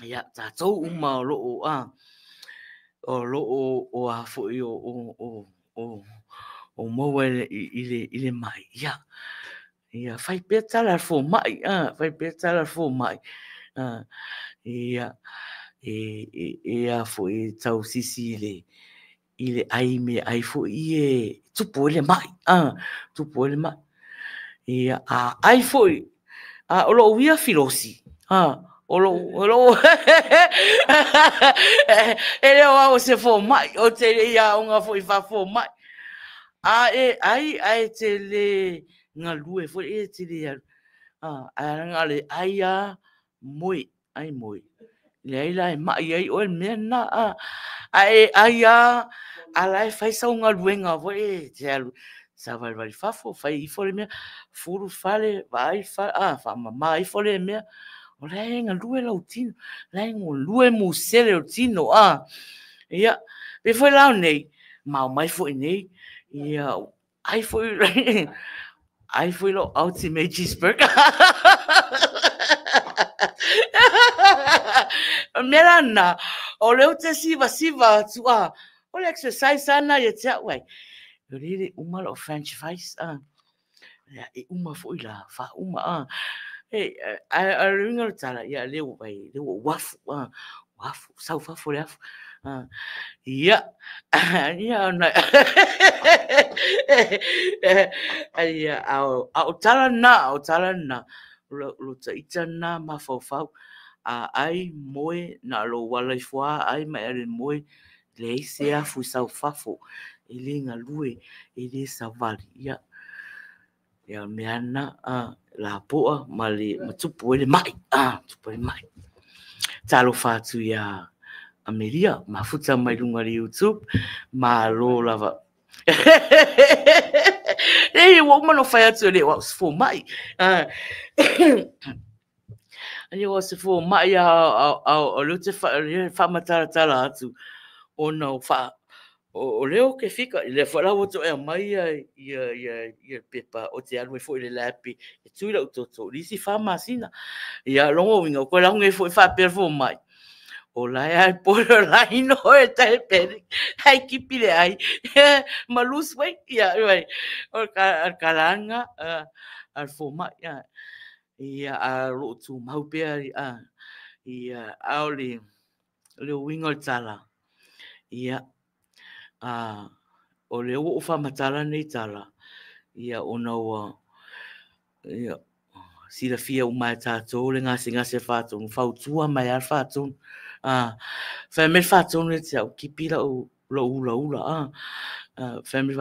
ia, tātou uma o loo, a, o loo, o a foi o, o, o, o, o maua i le, i le mai. Ia, ia, fai pea tala al fōmai, a, fai pea tala al fōmai. A, ia, e, e, e a foi tau sisi i le, i le ai me ai foi e tupu ai le mai, a, tupu ai le mai. Ia, a ai foi, a, o lou ia filosi, a, o lou, o lou, e le o au o se fōmai, o te le ia onga foi fa fōmai. A e ai, ai te le galue foi e te le alu. A, ai nga le ai a moe, ai moe. Leai la e mai ai oe le mea na a. A e ai a, a la e fai sau galuega foi e te alu savalivali fafo, fai ifo le mea, fulu fale, vaai fale, a, faamama ifo le mea. O la e galue lau tino, la e galue musele o tino, a. Ia, pe foi la o nei, ma o mai foi nei, ia, ai foi, ai foi lou ultimate cheeseburger. O mea la na, o lea ou te sivasiva atu, a, o le exercise ana ia te au ai. O le le uma lou french fries, a. Ia, e uma foi la, faauma, a. E, a, a le uiga o le tala, ia, lea ua, lea ua ou afu, a, afu, sau fafo le afu. Ia, ia ona, ia, a o tala na, o tala na, lo, lo taita na mafaufau, a ai moe na lou ala ifo a ai ma e ale moe, leai se afu i sau fafo, e le galue, e le savali, ia. Ia, o le mea na, a, lapoa ma le ma tupu ai le mai, a, tupu ai le mai. Talofa atu ia Amelia, mafuta mai luga le YouTube, malo lava. Nei, ua uma ona fai atu e le o au se fomai. E o se fomai a, a, o lea ou te faamatalatala atu ona o fa, o lea ou te fika, lea foi la ua toe aumai ia, ia, ia, ia pepa o te alu ai foi i le lab e tui lau toto i le isi 4 masina. Ia, longa uiga, o koe lauga ai foi faapea le fomai, o la e ai borderline oe diabetic, ai kipi le ai, ma lose weight, ia, ai, o le kalanga a le fomai, ia, ia, a o loo tumau pea, ia, a o le, le uiga o le tala, ia, a, o lea ua ou faamatala nei tala, ia, ona ua, ia, silafia uma e tātou le gasegase faatonu, fautua mai a le faatonu. A, fai mai le faatonu ia te au, kipi lau, lou ulaula, a, a, fai mai,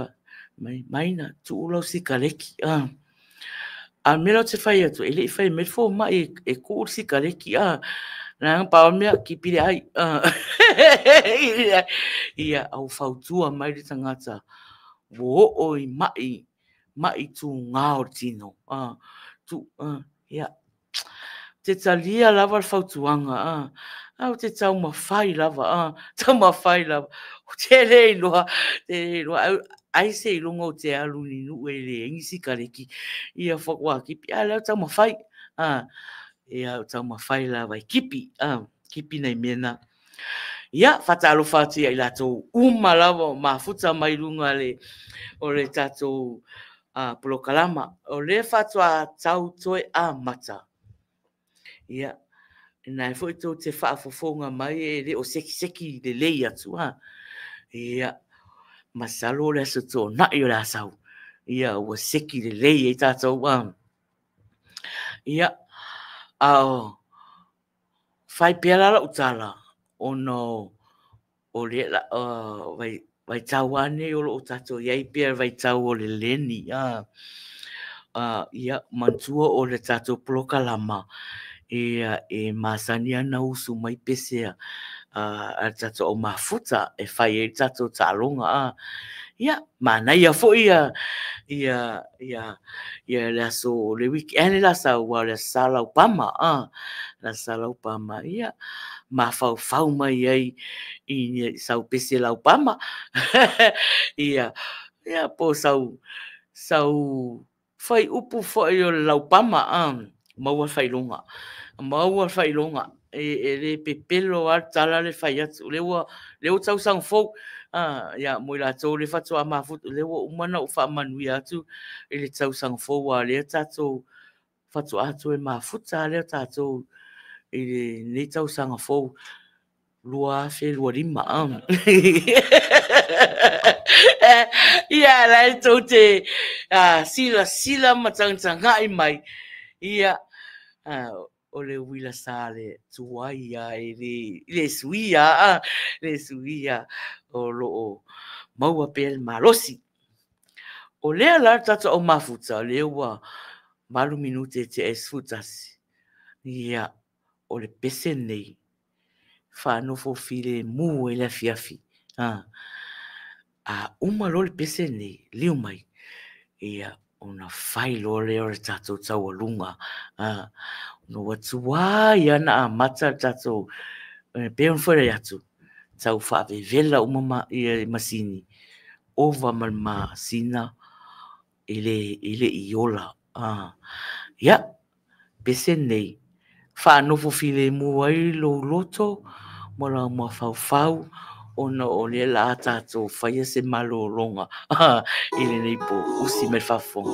mai, Maina, tuu lau sikaleki, a. A mea la ou te fai atu, e le i fai mai le fomai e, e tuu le sikaleki, a. Leaga pau mea, kipi le ai, a. Ia, a ua fautua mai le tagata, ua oo i mai, mai tūgā o le tino, a, tu, a, ia. Te talia lava le fautuaga, a, a ou te taumafai lava, a, taumafai lava. Ou te le iloa, te le iloa, ai, ai se iloga ou te alu i ni nuu e leai ni sikaleki, ia faatoa kipi, a lea ou taumafai, a, ia ou taumafai lava e kipi, a, kipi nai mea na. Ia, faatalofa atu ia i latou uma lava o mafuta mai luga le, o le tatou polokalama. O lea faatoa tau toe amata. Ia, ina e foi tou te faafofoga mai e le o sekiseki lelei atu, ha. Ia, masalo o le aso tuanai o le a sau. Ia, ua seki lelei ai tatou, ha. Ia, a o, Fai pea la la'u tala ona o le vaitau lava nei o lo'o tatou i ai pea le vaitau o le leni. Ia manatua o le tatou polokalama ia e masani ana usu mai pese a le tatou au mafuta e fai ai le tatou taaloga. Ia manaia foi ia ia ia ia le aso le weekend la sau o le aso Laupama le aso Laupama ia mafaufau mai ai i sau pese laupama ia ia po sau sau fai upu foi o le laupama maua failoga maua failoga e le pepelo a tala le fai atu le ua tausaga fou ia mo i latou le faatoa mafuta le ua uma na ou faamanuia atu i le tausaga fou a lea tatou faatoa toe mafuta lea tatou i lenei tausaga fou 2025. Ia la e tou te silasila ma tagatagai mai ia o le uila sa le tuai ia e le suia le suia o loo maua pea le malosi. O lea la tatou au mafuta lea ua 8 minute te 11. Ia o le pese nei whanofo file mu e le afiafi. A uma lo le pese nei, liu mai. Ia, ona fai lo lea o le tatou taualuga. Ona ua tuai ana amata le tatou, pe ona fai atu, tau faavevela uma ma, ia masini, ova ma le masina e le iola. Ia, pese nei, whanofo file mu ai lo loto, ma la mafaufau, ona o le la tatou faia se malologa i lenei po usi mai faafofoga.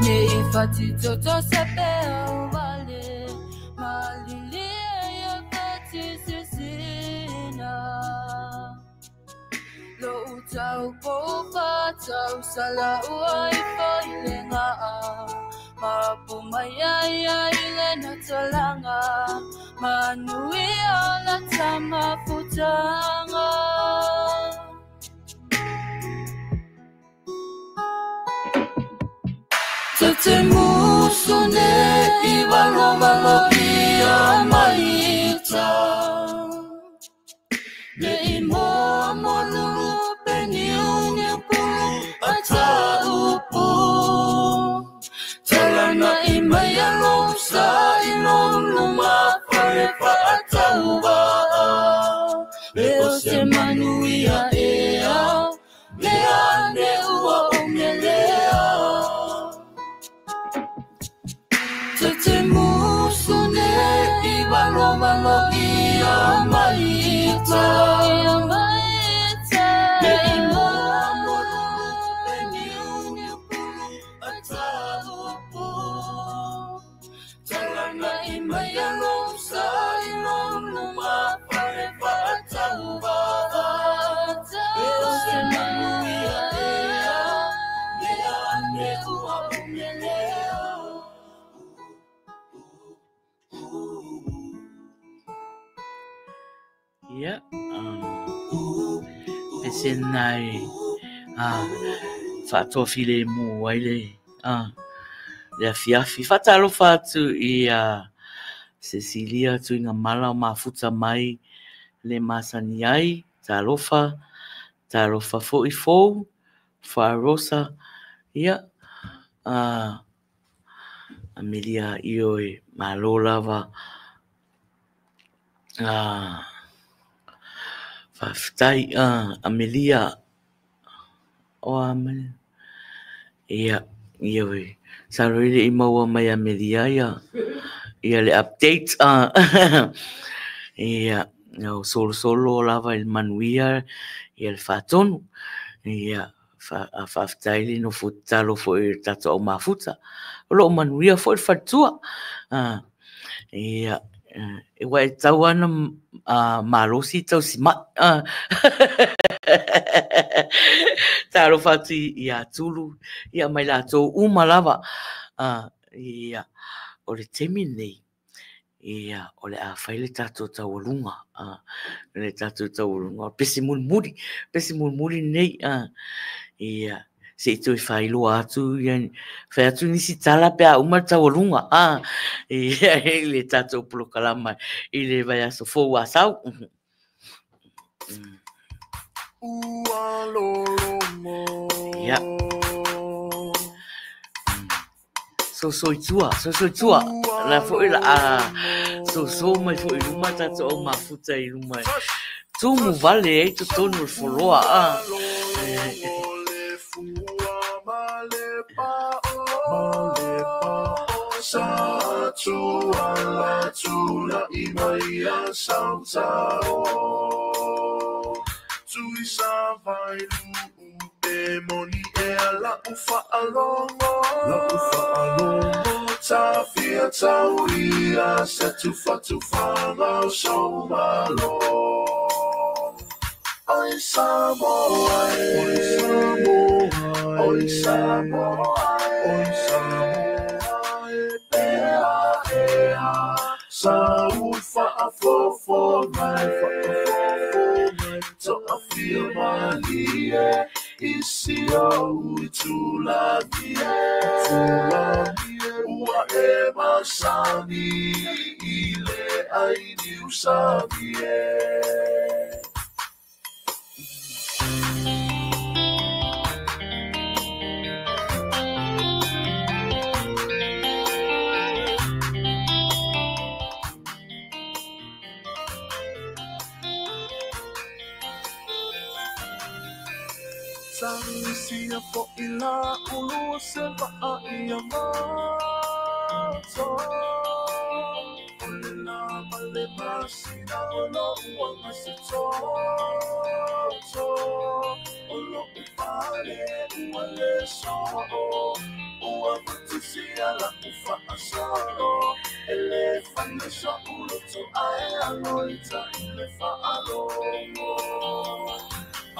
Ne i fati toto se pe wale malili. Upo tausala ua ifo ile ngaa Mapu mai ai ai le na talanga Manuia la tamafutanga. Te musu ne i valo valo ia maita Ne i moa mo lulu pe niu niu pulu ata upu Talana i mai alo sa i lulu ma fale faatauva Le o se manuia ea Le ane ua o melea Te musu ne i valo valo ia maita Ne i moa mo lulu pe niu niu pulu ata upu Talana i mai alo sa i lulu ma fale faatauva Le o se manuia ea Le ane ua o melea. Ia, pese nai faatoafile mu ai le le afiafi. Faatalofa atu i Cecilia tuiga mala o mafuta mai le masani ai. Talofa, talofa fo'i fou, Faarosa, ia, Amelia ioe malo lava. Faafetai Amelia o Amelia. Ia, ioe. Salo ile i maua mai Amelia ia. Ia le update ia no solo solo lava il manuia ia le faatonu. Ia faafetai le nofo tatalo foi i le tatou au mafuta. O loo manuia foi le faletua. Ia e ua e tau ana malosi tausimai. Talofa atu ia Tulu ia mai latou uma lava. Ia o le taimi lenei ia o le a fai le tatou taualuga. Le tatou taualuga o pese mulimuli, pese mulimuli nei. Ia se i toe faailoa atu ia fai atu nisi tala pe a uma le taualuga. Ia i le tatou polokalama i le vaiaso fou a sau. Ia. Soso i tua, soso i tua. La foi la soso mai foi luma tatou au mafuta i luma. Tumu vale ai totonu o le foloa. Sa tu ala tula i mai a sautao Tui sa vai lu pe moni e ala ufa alongo La ufa alongo Ta fia tau ia se tufa tufanga o so malo Oi Samoa oi Samoa oi Samoa oi Samoa e ea ea Sa ufa a fofo mai fa a fofo mai To a fia malie Isi o i tula vie Tula vie Ua e masani I le ai niu sa vie. Sia fo ila ulu se va ia mato Olena male masina olo uanga se toto Olo upale uale so Ua matisia la ufa asolo Ele fane sa ulo to ae alo ita ile fa alo.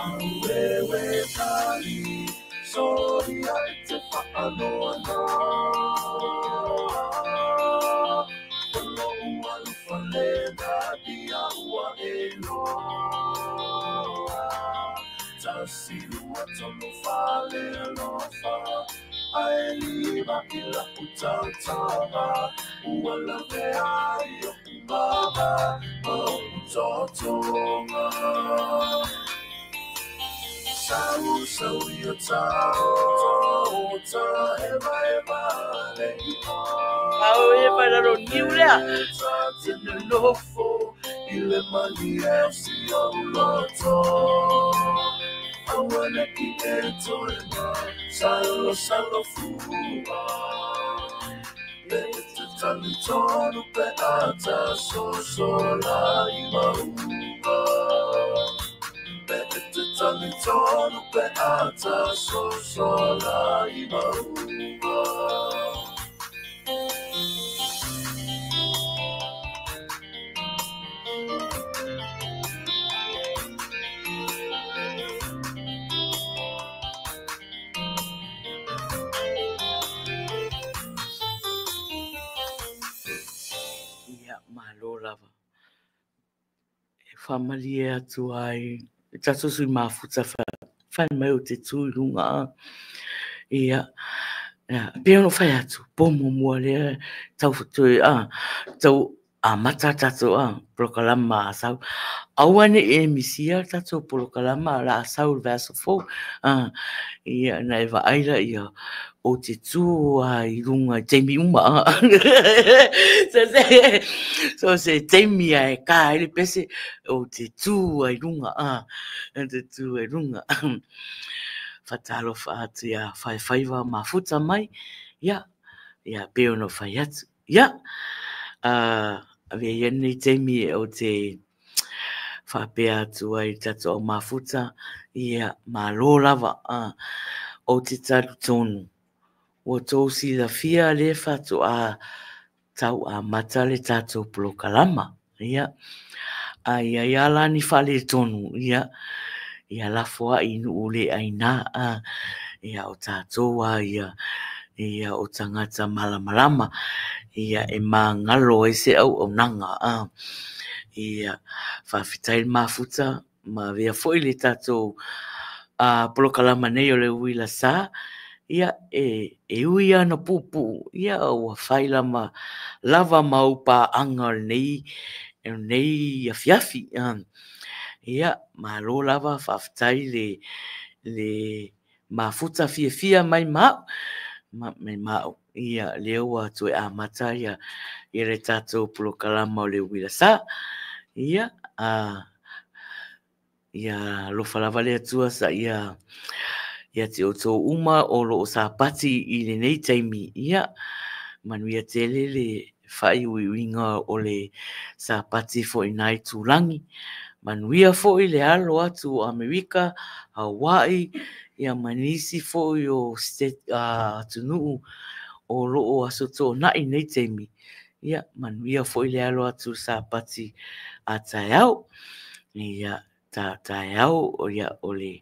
Auewe kali soria e te whaanoa nā. O lo'u alofa lena ia ua e loa. Tasi lua tolu fale alofa, ae lima i la'u tautaga. Ua lavea ai o'u mama ma o'u totoga. Sau sau ia tao ta eva eva le i Au e mai lalo niu lea. Ta te nofo i le malie o si au loto. Aua ne i e toena, salo salo fua. Me te tali tonu pe ata soso la i maunga. Me te tali tonu pe ata soso la i maunga. Ia, malo lava. E whamalie atu ai. E tatou sui mafuta whai mai o te tū i runga a. Ia, ia, pe ono whai atu, pō mua lea, tau whutui, a, tau a mata tatou a, polokalama a sau. Aua ne e misia tatou polokalama la a sau le vaiaso fou. A, ia, na e vaaila ia, o te tū a i runga i teimi uma. A. So se teimi a e kā ai le pese, o te tū a i runga, a, te tū a i runga. Whatalofa atu ia whaiwhaiwa mafuta mai, ia, ia pe ono whai atu. Ia, ave ia nei teimi o te whapea atu ai tatou au mafuta, ia, malo lava, a, o te talu tonu. Ua tō silafia le whatu a tau a mata le tatou polokalama. Ia, a ia ia la ni whale tonu, ia, ia lafo ai nuu le aina, a, ia o tātou a, ia, ia o tangata malamalama, ia e māngalo ai se au au nanga, a, ia whawhitai mafuta, ma vea foi le tātou a polokalama nei o le uila sa, ia e ui ana pupu, ia ua whai lama, lava mau pā anga nei, nei afiafi, a, ia malo lava whawhitai le mafuta fiafia mai mau, mai mau, ia lea ua toe amata ia, ia le tātou polokalama o le uila sa, ia, a, ia alofa lava le Atua sa ia, ia te o tō uma o loo sapati i le nei taimi, ia, manuia tele le whai uiuiga o le sapati fo i nai tūlangi, manuia fo i le alo atu o Amerika, Hawaii, ia manisi fo i o state, atunuu o loo aso tō nai nei taimi, ia, manuia fo i le alo atu sapati a taeao, ia, ta taeao, o ia, o le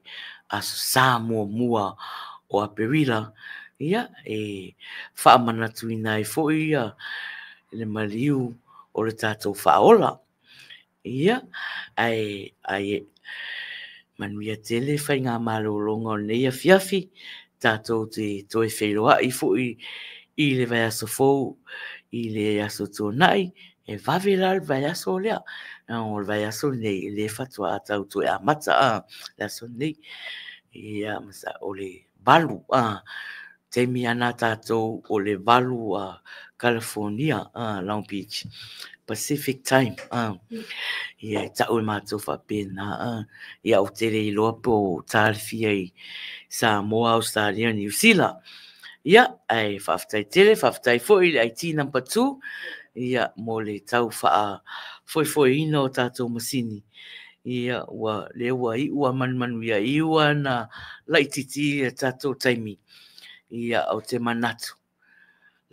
aso sa mua mua o Aperila, ia, e whaamanatuina ai foi ia le maliu o le tātou whaola. Ia, ai, ai, manuia tele whai ngā malolonga o nei afiafi, tātou te toe whairoa i foi i le vaiaso fou, i le aso tōnai, e vave la le vaiaso lea. O le vaiaso nei, le whatua a tau toe amata, a, le aso nei. Ia, masa, o le valu, a, teimi ana tātou o le valu a California, a, Long Beach, Pacific Time, a. Ia, e tau e mātou whapena, a. Ia, o te rei loa po tālifia i Samoa, Australia, New Zealand. Ia, ai, whawhitai tele, whawhitai foi le IT number 2, ia, mo le tau wha foi foi ina o tātou masini. Ia, ua le ua i ua manumanu ia i ua na laititi e tātou taimi. Ia, o te manatu.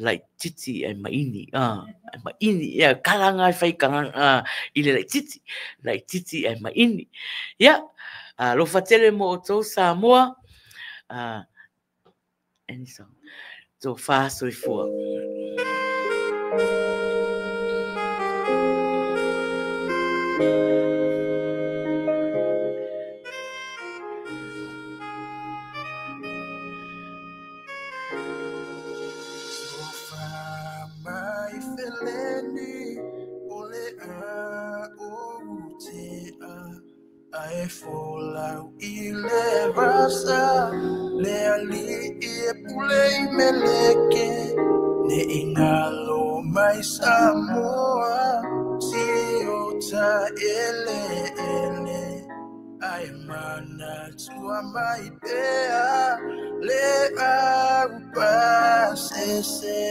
Laititi e maini, a, e maini, ia, karanga e whai karanga, a, i le laititi. Laititi e maini. Ia, Alofa tele mo outou Samoa. Any song. Tofa soifua. Ai folau i le vasa, le ali i pule i meleke, ne ingalo mai Samoa, si ota ele ele, ai mana tua mai pea, le au pasese.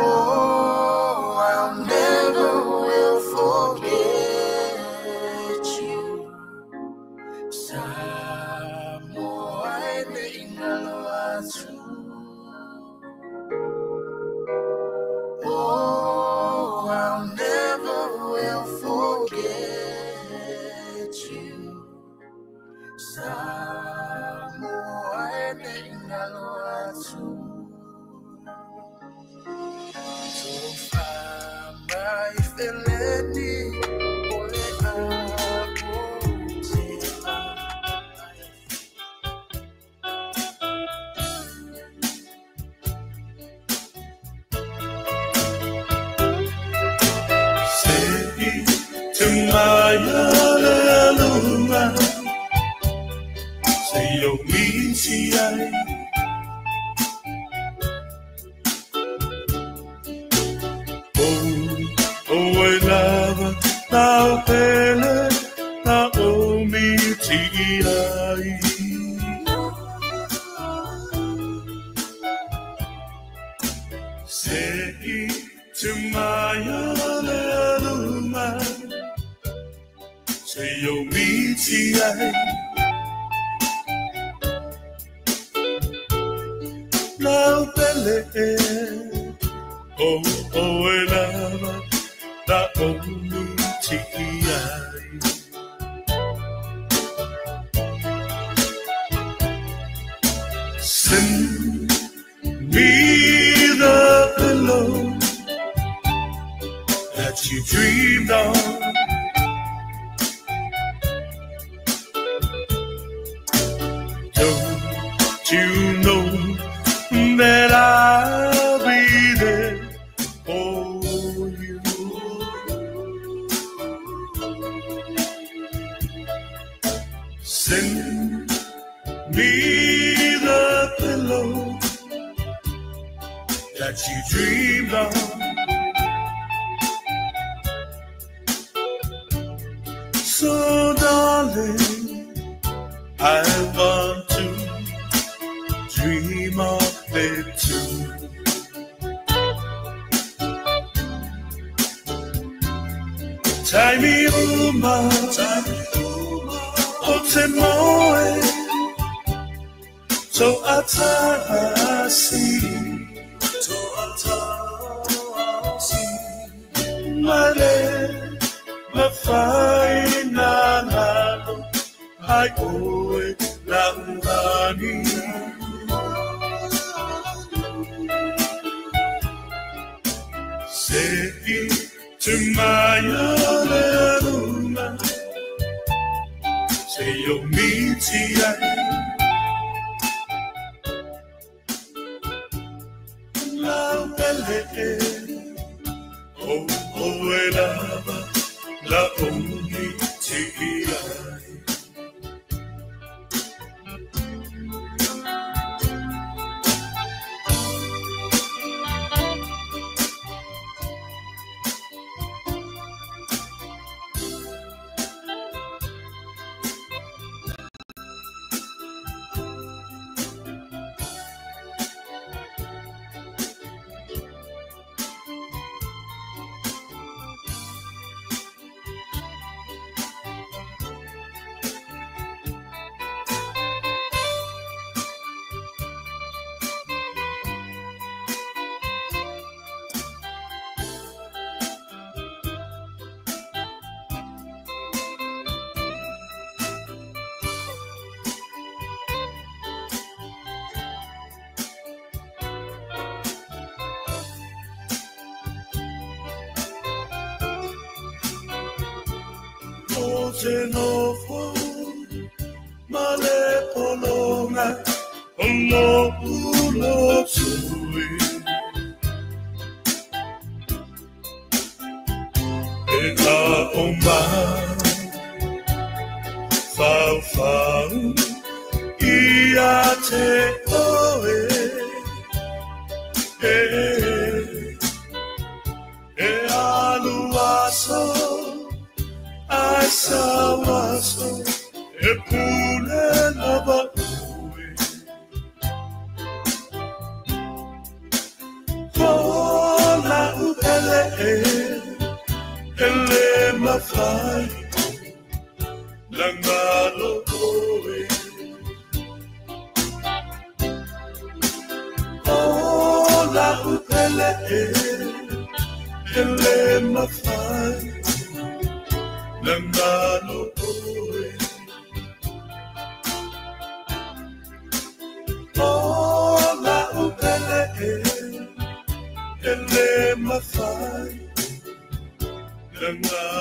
Oh, I'll never will forget you. Samoa ne ingalo atu. Oh, I'll never will forget you. Samoa ne ingalo atu. Mai feleni ole a o te a. Se i te maia le alunga, se o miti ai. Nau pele na o miti ai. Se i te maia le aluma, se o miti ai. Nau pele e, o e lava, na o miti ai. Send me the pillow that you dreamed on. Don't you know that I'll be there for you? Send me the pillow that you dreamed on. So, darling, I want to dream of it too. Taimi uma, o te moe, to atasi, mare, mawhai nā nalo, ai oe la uhani. Se i te maia le alunga, se o miti ai. Lau pele e, o e lava, la o miti ai. O te nofo ma le polonga o lo ulo tui. E a o mai fau fau ia te oe. E e alu aso ai sawaso e pule lava ue. Hola upele e ele mafai langalo oe. Hola upele e ele mafai langalo oe. Hola upele e ele mafai langalo.